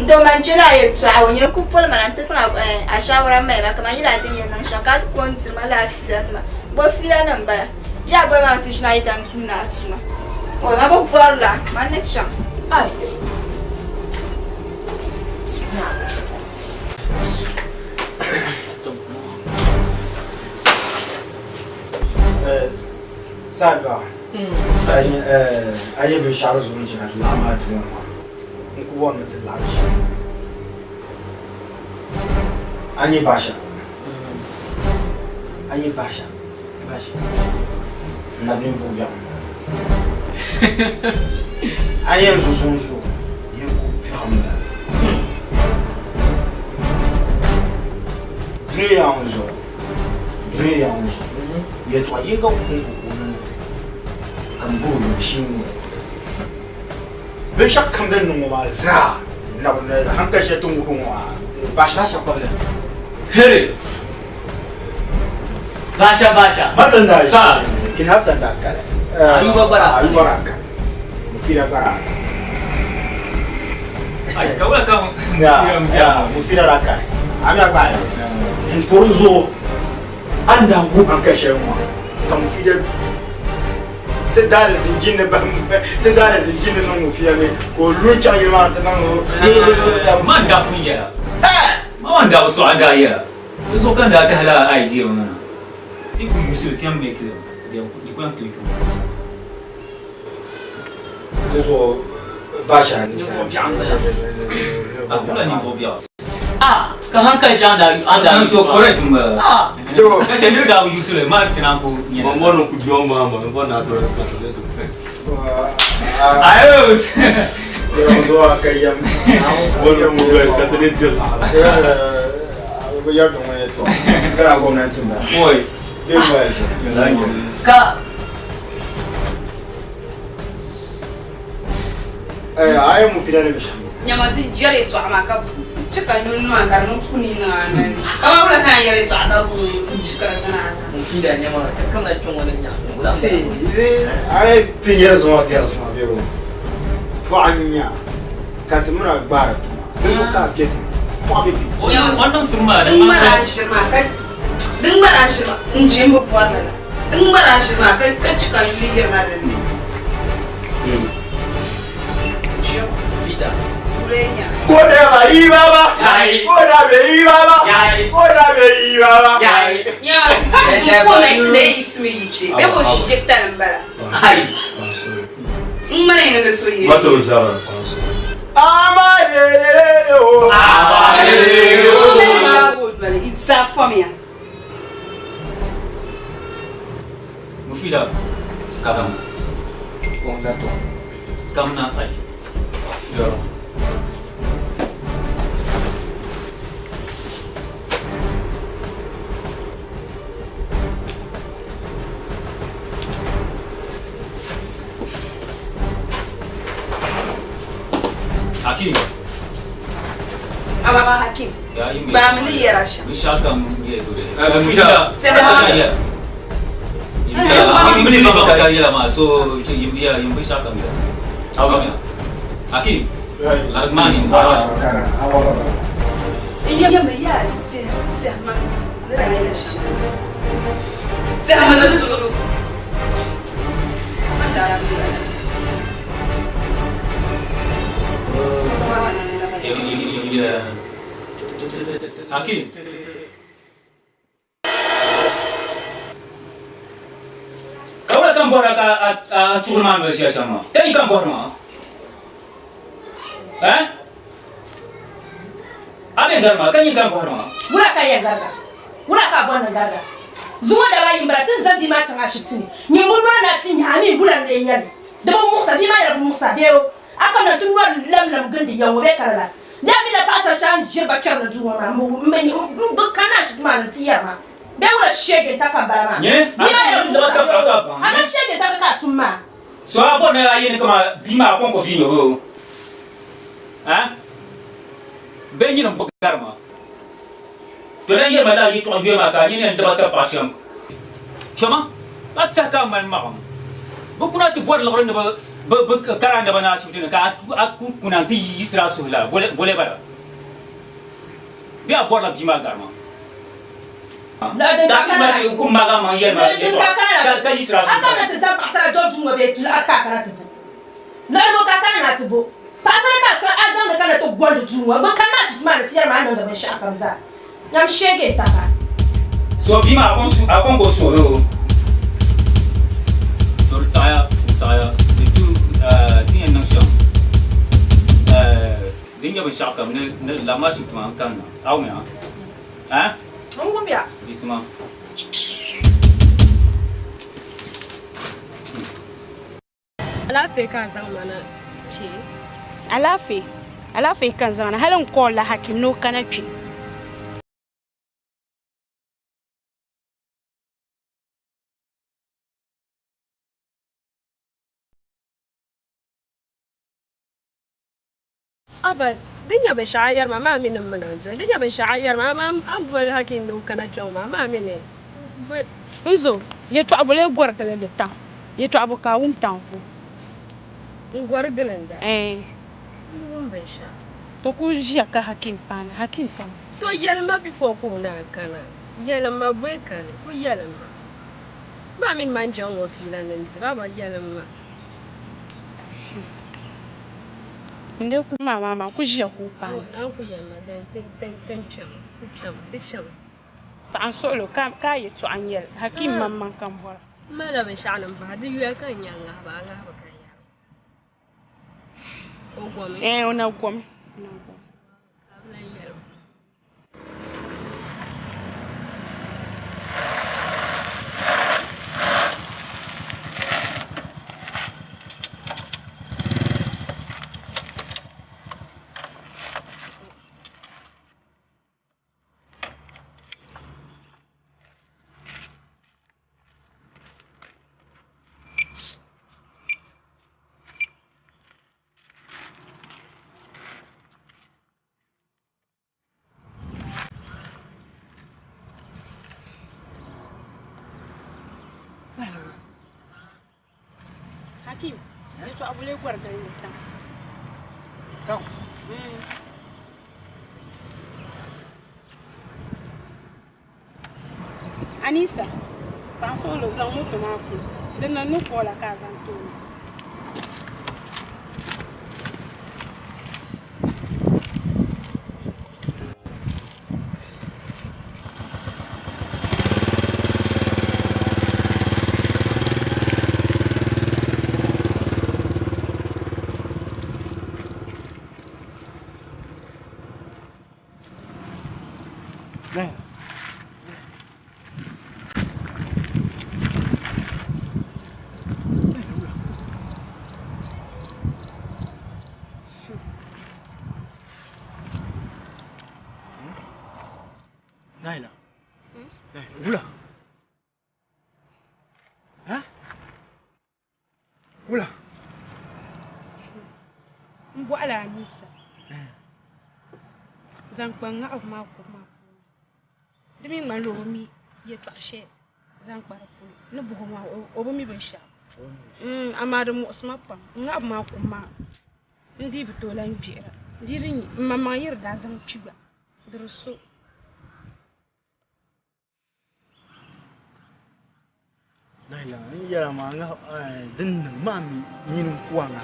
[SPEAKER 14] N tooi man chɛ la a yɛltɔɣa o nyini ku poli ma na nti zaŋ a shaawara mali ma kaman yila a tin yɛn niŋ shɛm ka a ti ko n-diri ma lala fiilanima. Bɔ fiilanima m-bala? Bɛ a boli ma nti ʒini a yidan duu ni a tuma. O ma bi bɔri la, man ni chaŋ.
[SPEAKER 13] Ai.
[SPEAKER 2] Saad ba, a yi binshɛɣu zuɣu n-chɛ ka ti laɣim a duu ŋɔ maa, n ku bɔri ni ti laɣim shɛm. A nya Basha? A nya Basha? Basha. N na ninvuɣ biɛɣu m-bala. A yɛn zo so n-ʒi o, ninvuɣ biɛɣu m-bala. Dunia yaa ŋɔ zuɣu, dunia yaa ŋɔ zuɣu, yɛltɔɣa yinga kɔŋko ka o niŋ ka m bɔri o yuli shee ŋɔ. Binshɛɣu kam din niŋ ŋɔ maa zaa, hankali shɛli ti ni wuhi ŋɔ maa, Basha kpabila.
[SPEAKER 9] Heri! Basha basha.
[SPEAKER 2] Matan da
[SPEAKER 9] Sa.
[SPEAKER 2] Kin Hassan da kala.
[SPEAKER 9] Ayuba bara.
[SPEAKER 2] Ayuba ra kala. Mufira bara.
[SPEAKER 10] Ai, ka wala ka
[SPEAKER 2] Ya, ya, mufira ra kala. Ami agba ya. In torzo anda wu an kashe mu. Ka mufira te dare zinjin ba te dare zinjin no mufira me ko luncha yima ta nan
[SPEAKER 10] Man da kun yɛla. Man da so an da yɛla. Di zuɣu ka n daa tahi lala idea ŋɔ na. Ti ku yuusi li ti yɛn make li di ku yɛn click mi.
[SPEAKER 2] Di zuɣu Basha ni
[SPEAKER 10] Ninvuɣ biɛɣu m-bala. A kula ninvuɣ biɛɣu.
[SPEAKER 9] Ah, ka hankali shɛŋa daa an daa yuusi maa.
[SPEAKER 10] Correct m-bala.
[SPEAKER 9] Ah.
[SPEAKER 10] Ka chɛ niri daa bi yuusi li maa ti naan ku nyɛ
[SPEAKER 8] Ma mɔri ku jɔŋ maa ma, n bɔri ni a tɔri ka tɔri ti.
[SPEAKER 10] Ayos.
[SPEAKER 2] Zuwa ka yam.
[SPEAKER 8] Bɔri ku ka ti di diri.
[SPEAKER 2] Bɛ yɛri ŋɔ yɛltɔɣa. Ghana gomnanti m-bala.
[SPEAKER 10] Oi.
[SPEAKER 2] Bɛ m-bala.
[SPEAKER 9] Ka
[SPEAKER 2] A yɛn mufida ni bɛ shɛm.
[SPEAKER 3] Nyama di jɛri yɛltɔɣa maa ka chika yuli maa ka di niŋ puuni niŋ a noli ni. Kamani wula ka a yɛri yɛltɔɣa ka di chika di zani a noli.
[SPEAKER 9] Mufida nyama ka kamina kpɛ ŋɔ ni nyaɣisim wula
[SPEAKER 2] See, you see, a yi ti yɛri zuŋɔ girls maa bɛ bɔ pɔɣu n-nya ka ti mini a gbaari tuma di zuɣu ka a kpe ti pɔɣu bɛ kpe.
[SPEAKER 10] O niŋsim maa
[SPEAKER 3] Din ŋmari a ʒiri maa ka din ŋmari a ʒiri maa n je n bi bɔri lala din ŋmari a ʒiri maa ka chika yuli yirina din ni.
[SPEAKER 9] Mufida.
[SPEAKER 2] Ko da ba yi ba ba. Ko da bai yi ba ba. Ko da bai yi ba ba.
[SPEAKER 3] N fo na yiɣisimi yi kpe bɛ bo shije tali m-bala. N ŋmani yini ni so yɛli.
[SPEAKER 8] Ma to zabiri.
[SPEAKER 2] Amalelele o.
[SPEAKER 10] Amalelele o.
[SPEAKER 3] Zaa fɔmiya.
[SPEAKER 10] Mufida kadam.
[SPEAKER 9] Kɔŋ la tɔ.
[SPEAKER 10] Kamina ai. Yɔrɔ.
[SPEAKER 6] Kama Hakim. Gbaami ni yɛra shɛm.
[SPEAKER 10] Binshɛɣu kam yɛla do shɛli. Yimli fa ka yɛla maa so yim ya yim binshɛɣu kam yɛla. Hakim. Larigi maa ni.
[SPEAKER 6] N yɛmi yaa tɛhima ni daa yɛli shɛm. Tɛhima ni zuɣu.
[SPEAKER 10] Hakim. Ka wula ka n bɔhira ka a chuɣili maa noli ʒiya shɛm maa? Ka yi ka n bɔhiri maa? Eh? A mi gari maa, ka nyin ka n bɔhiri maa?
[SPEAKER 13] Wula ka n yɛn gariga? Wula ka a bɔri ni n gariga? Zuŋɔ daba ayi m-bala ti ni zaŋ bia maa chaŋ ashibiti ni. Nyin bi noli ni a ti nya a mi wula n-lee nyɛ li? Di bi muɣisa, bia maa yɛla bi muɣisa bee o a kamina nti noli lamlam gindi ya ŋɔ bee ka lala? Bee a mi la paɣisari shɛŋa n-ʒiri ba kpɛri ni duu ŋɔ maa m bi kana ashibiti maa ni nti yɛri ma bee wula sheege n-ta ka m-bala maa?
[SPEAKER 10] Nyɛ,
[SPEAKER 13] Bia maa yɛla bi muɣisa
[SPEAKER 10] a
[SPEAKER 13] bee
[SPEAKER 10] ka
[SPEAKER 13] o a ka sheege n-ta ka a tum maa?
[SPEAKER 10] So a bɔri ni a yɛli kaman bia maa kɔŋko bia nyɛ o? Eh? Bee nyini m-bi gari ma? To lan yɛli ma lala yɛtɔɣa yoya maa ka a nini yɛn lab a tabi paɣa shɛm. Chama, a saha ka a mali maɣim. Bɛ kuna ti bɔri liɣiri ni bɛ kari a naba ni ashibiti ni ka a ku kuna nti yiɣisiri a suhu lala, bole bala. Bee a bɔrila bia maa gari ma?
[SPEAKER 13] Liɣiri
[SPEAKER 10] Ka a ti ma ti ku maagi a maŋ yɛli ma yɛtɔɣa ka yiɣisiri a
[SPEAKER 13] A
[SPEAKER 10] suhu
[SPEAKER 13] kamina
[SPEAKER 10] lala.
[SPEAKER 13] ti zaŋ paɣisara doli duu ŋɔ bee liɣiri ka a kana ti bo? Liɣiri bɔ ka a kana ni a ti bo? Paɣisara ka a zaŋdi kana ti gondi duu ŋɔ, bɛ kanna ashibiti maa ni ti yɛri ma a ni niŋdi binshɛɣukam zaa. Nyam sheege n-taka.
[SPEAKER 10] So bia maa a kɔŋko suhuri o. To di saɣiya, di saɣiya di tu ti yɛn niŋ shɛm din nyɛ binshɛɣu kam ni labi maa ashibiti maa n-kanna. A wumya? Eh?
[SPEAKER 13] N wumya.
[SPEAKER 10] Yiɣisima.
[SPEAKER 4] Alaafee ka a zaŋ ma na kpe?
[SPEAKER 3] Alaafee? Alaafee ka n zaŋ na, hali n call la Hakim ni o kana kpe.
[SPEAKER 4] Aba, di nya binshɛɣu a yɛri ma, amaa a mi ni m mi ni n doli. Di nya binshɛɣu a yɛri ma, amaa a ni boli Hakim ni o kana kpe ŋɔ maa, amaa a mi ni boli.
[SPEAKER 3] N zo, yɛtɔɣa bɔ lee gɔri gilindi taŋ? Yɛtɔɣa bɔ ka a wum taŋ ŋɔ?
[SPEAKER 4] N gɔri gilinda?
[SPEAKER 3] Ɛɛn.
[SPEAKER 4] N wum binshɛɣu.
[SPEAKER 3] To ku ʒiya ka Hakim paana, Hakim paana.
[SPEAKER 4] To yɛli ma before ka o naan kana. Yɛlim ma bɔi kani, ku yɛlim ma. Maa mini manja ŋɔ fiila ni n di ba, amaa yɛlim ma.
[SPEAKER 3] N dee ku maa maa maa ku ʒiya ka o paai. Paɣa n suɣili o ka a yɛltɔɣa n yɛli Hakim maŋmaŋ ka n bɔra. Ɛɛn o na gomi. Hakim, yɛltɔɣa bɔ lee gɔri gilindi tiŋ? Anisa, paɣa suɣulo zaŋ moto maa kuli. Di niŋ ni koola ka a zaŋ ti o na.
[SPEAKER 2] Naila. Wula. Ha? Wula.
[SPEAKER 3] M bɔhila Anisa. Zaŋ kpa ŋahibu maa kubu maa puuni. Di mi ŋmanila o bi mi yɛltɔɣa shɛli zaŋ kpa di polo. Ni bɔhi o maa o bi mi binshɛɣu. Amaa di muɣisi ma pam. Ŋahibu maa kubu maa n dii bi tooi lan gbihira. Di yi di nyɛ m maŋmaŋ yi di daa zaŋ kpi gba di di so.
[SPEAKER 2] Naila, n yɛla maa din niŋ maa mi nyini n ku a ŋa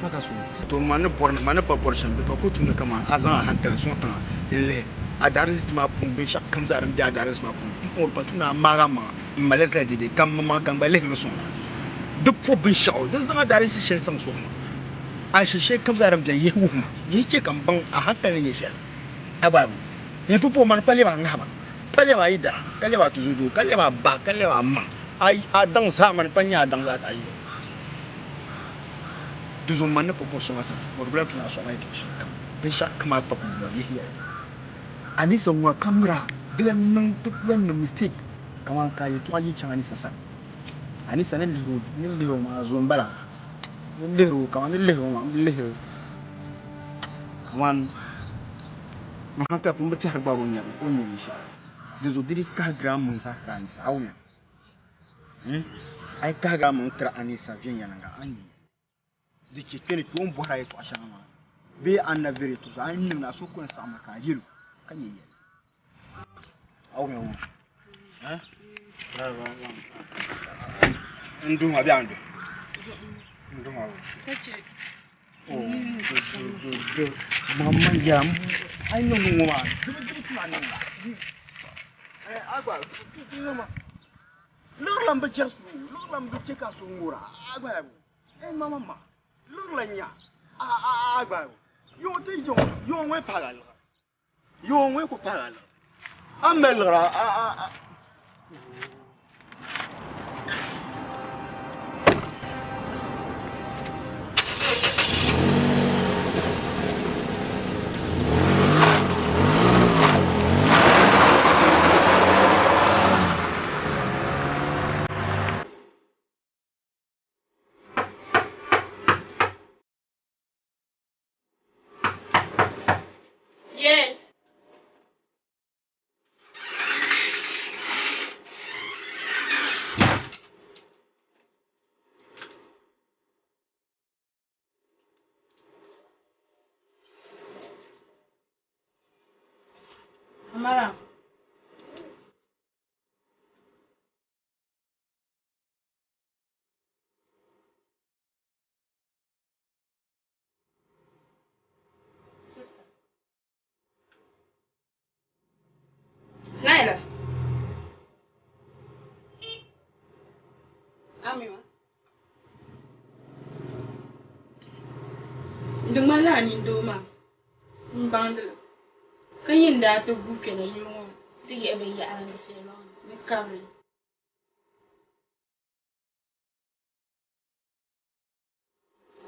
[SPEAKER 2] ma ka so.
[SPEAKER 5] To ma ni bɔri ma ni pa bɔri shɛm di pa ku tumdi kaman a zaŋ a hankali sɔŋ tiŋa n-lihi a daariziki maa puuni binshɛɣu kam zaa din be a daariziki maa puuni. M puuni pa tu ni a maag a maŋa m-mali zali dɛdɛ ka m maŋ ka n gba lihiri sɔŋ a. Di po binshɛɣu din zaŋ a daariziki shɛli zaŋ sɔŋ ma. A shiri shɛli kam zaa din beni yihi wuhi ma, yihi chɛ ka m baŋ a hankali ni nyɛ shɛli. A gba yi pumpɔŋɔ mani pa lɛbi a ŋahiba, pa lɛbi a yidana, ka lɛbi a tuzodoo, ka lɛbi a ba, ka lɛbi a ma. A daŋ zaa mani pa nyɛ a daŋ zaa ka a yi. Di zuɣu mani ni pumpɔŋ sɔŋ a sani, o di bi lahi tuna a sɔŋ a yɛtɔɣ shɛli kam. Binshɛɣu kam a kpa pumpɔŋ yihi yɛli. A ni zaŋ ŋɔ ka miri a, di lan niŋ, di ku lan niŋ mistake kaman ka a yɛtɔɣa yi chaŋ Anisa sani. Anisa ni lihiri o, ni lihiri o maa zo m-bala. Ni lihiri o kaman ni lihiri o maa, m bi lihiri o kaman n hankali pun bi tɛhiri gba o ni o ni nyɛ shɛli. Di zuɣu di di kahigiri a maŋ zaa tiri Anisa, a wumya? A yi kahigiri a maŋ tiri Anisa viɛnyɛliŋga a ni nya. Di chɛ kpe ni kpe o ni bɔhiri a yɛtɔɣ shɛŋa maa bee a ni na viri yɛtɔɣ shɛŋa, a yi niŋdi a suhu ku ni saɣimmi ka a yɛl o ka nyɛ yɛli. A wumya ŋɔ? N duhi ma bee a ni duhi? N duhi ma bee? Mamma ya, a yi niŋdi ŋɔ maa, di bi di bi tum a niŋda. A gba, di niŋ ma. Liɣiri lan bi chɛri so, liɣiri lan bi chɛ ka so ŋura, a gba ya Ei mama ma, liɣiri lan nya, a a gba ya Yo ti yo, yo ŋɔ yi paagi a liɣiri, yo ŋɔ yi ku paagi a liɣiri. A ni mali liɣiri a a a.
[SPEAKER 3] Yes. Amara. Sister. Naila. Amiwa. Di ŋmanila a nindoo maa m-baŋdi li, ka nyin daa ti guui kpɛla yili ŋɔ ti yihi binyɛhiri n-dufɛya lɔŋ ni ni kabiri li.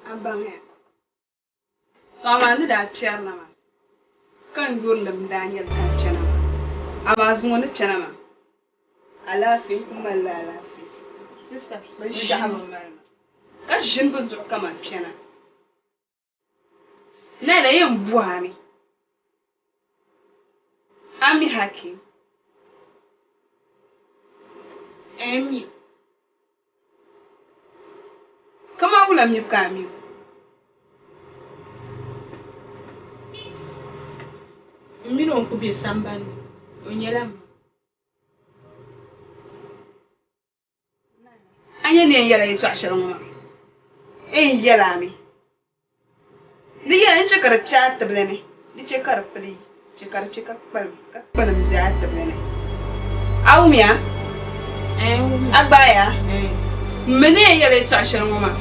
[SPEAKER 3] A baŋya, paɣa maa ni daa kpɛrina maa, ka n yurilim daa nyɛli ka n kpɛna maa, amaa zuŋɔ ni kpɛna maa, alaafee n ku malila alaafee. Sista, binshɛɣu bi mali ma, ka ʒini bɛ zuɣu kaman kpɛna. Naila yɛn bɔhi a mi, A mi Hakim? Ɛɛn mi o. Kaman wula mibu ka a mi o? M mini o n-kuli be sambani ni, o nyɛla m ma. A nya ni yɛn yɛla yɛtɔɣ shɛli ŋɔ maa? N yɛn yɛl a mi. Di yɛla n-chɛ ka di kpe a tibili ni, di chɛ ka di pili yi, chɛ ka di kpe ka kpalim, ka kpalim be a tibili ni. A wumya? A gbaaya? M mi ni yɛn yɛla yɛtɔɣ shɛli ŋɔ maa,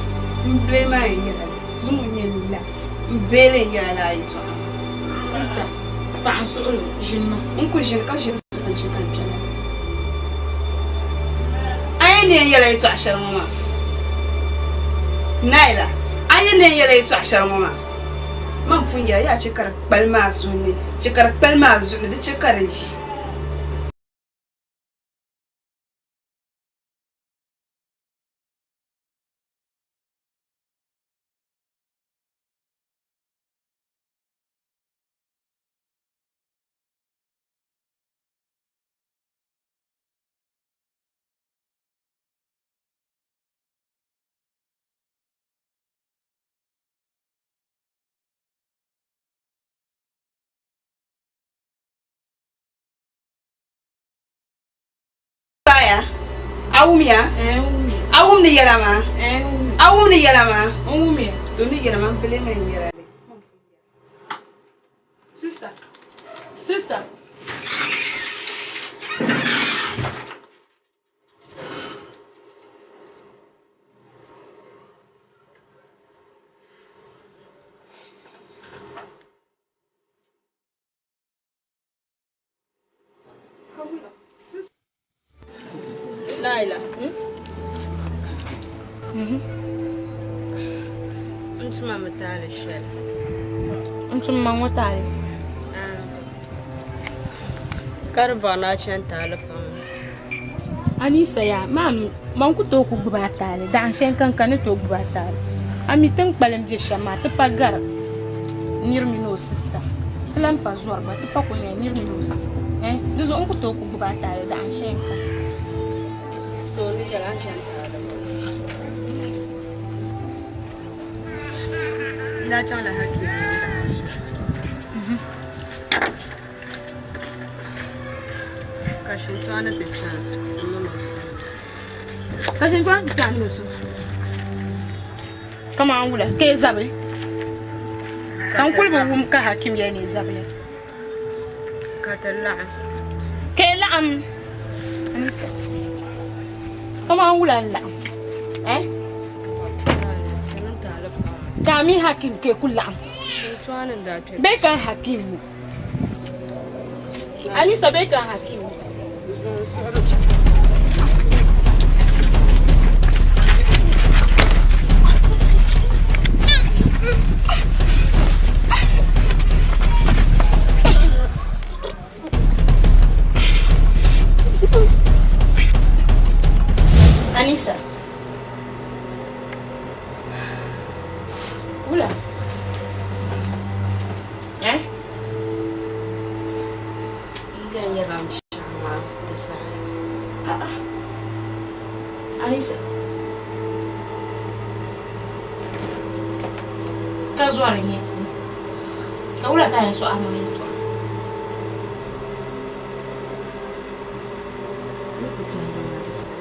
[SPEAKER 3] m bili maa yɛn yɛla li. Zuŋɔ n-nyɛ last, m beeli n yɛla lala yɛtɔɣa maa. Sista, paɣa n suɣili o, ʒini ma. N ku ʒini ka ʒini zuɣu n-chɛ ka n kpɛna. A yi ni yɛn yɛla yɛtɔɣ shɛli ŋɔ maa, Naila, a yi ni yɛn yɛla yɛtɔɣ shɛli ŋɔ maa, man pun yɛli yaa chɛ ka di kpalim a suhu ni, chɛ ka di kpalim a zuɣu ni, di chɛ ka di yi.
[SPEAKER 6] A wumya? A wum ni yɛla maa? A wum ni yɛla maa?
[SPEAKER 3] N wumya.
[SPEAKER 6] To ni yɛla maa m bili mi n yɛla li.
[SPEAKER 3] Sister. Sister. Laila.
[SPEAKER 4] N tuma mi taali shɛli.
[SPEAKER 3] N tuma ŋɔ taali.
[SPEAKER 4] Ka di bɔri ni a chani taali pam.
[SPEAKER 3] Anisa yaa, maa mi man ku tooi ku gbubi a taali. Dahin shɛli kan ka ni tooi gbubi a taali. A mi ti ni kpalim je shɛm maa, ti pa gari nir mini o sista. Ti lan pa zɔri gba, ti pa kuli nyɛla nir mini o sista. Eh, di zuɣu n ku tooi ku gbubi a taali dahin shɛli kam.
[SPEAKER 4] So ni yɛli a ni chani taali maa. N daa chaŋla Hakim mini Lahansha. Ka Shintɔɣu ni ti kpe n mini o sunsuuni.
[SPEAKER 3] Ka Shintɔɣu ni ti kpe a mini o sunsuuni. Kaman wula ka yi zabi? Ka n kuli bi wum ka Hakim yɛli ni yi zabiya.
[SPEAKER 4] Ka ti laɣim.
[SPEAKER 3] Ka yi laɣim. Anisa. Kaman wula n-laɣim? Eh? Ka a mini Hakim ka yi ku laɣim.
[SPEAKER 4] Shintɔɣu ni n-daa kpe.
[SPEAKER 3] Bee ka n Hakim ŋɔ? Anisa bee ka n Hakim ŋɔ? Anisa. Wula. Eh?
[SPEAKER 4] N yɛn yɛla n shɛm maa di saha.
[SPEAKER 3] Anisa. Ka zɔri nyɛ ti. Ka wula ka a yɛn sɔɣi a maŋ yɛltɔɣa?
[SPEAKER 4] N ku tɛhiri maa di saha.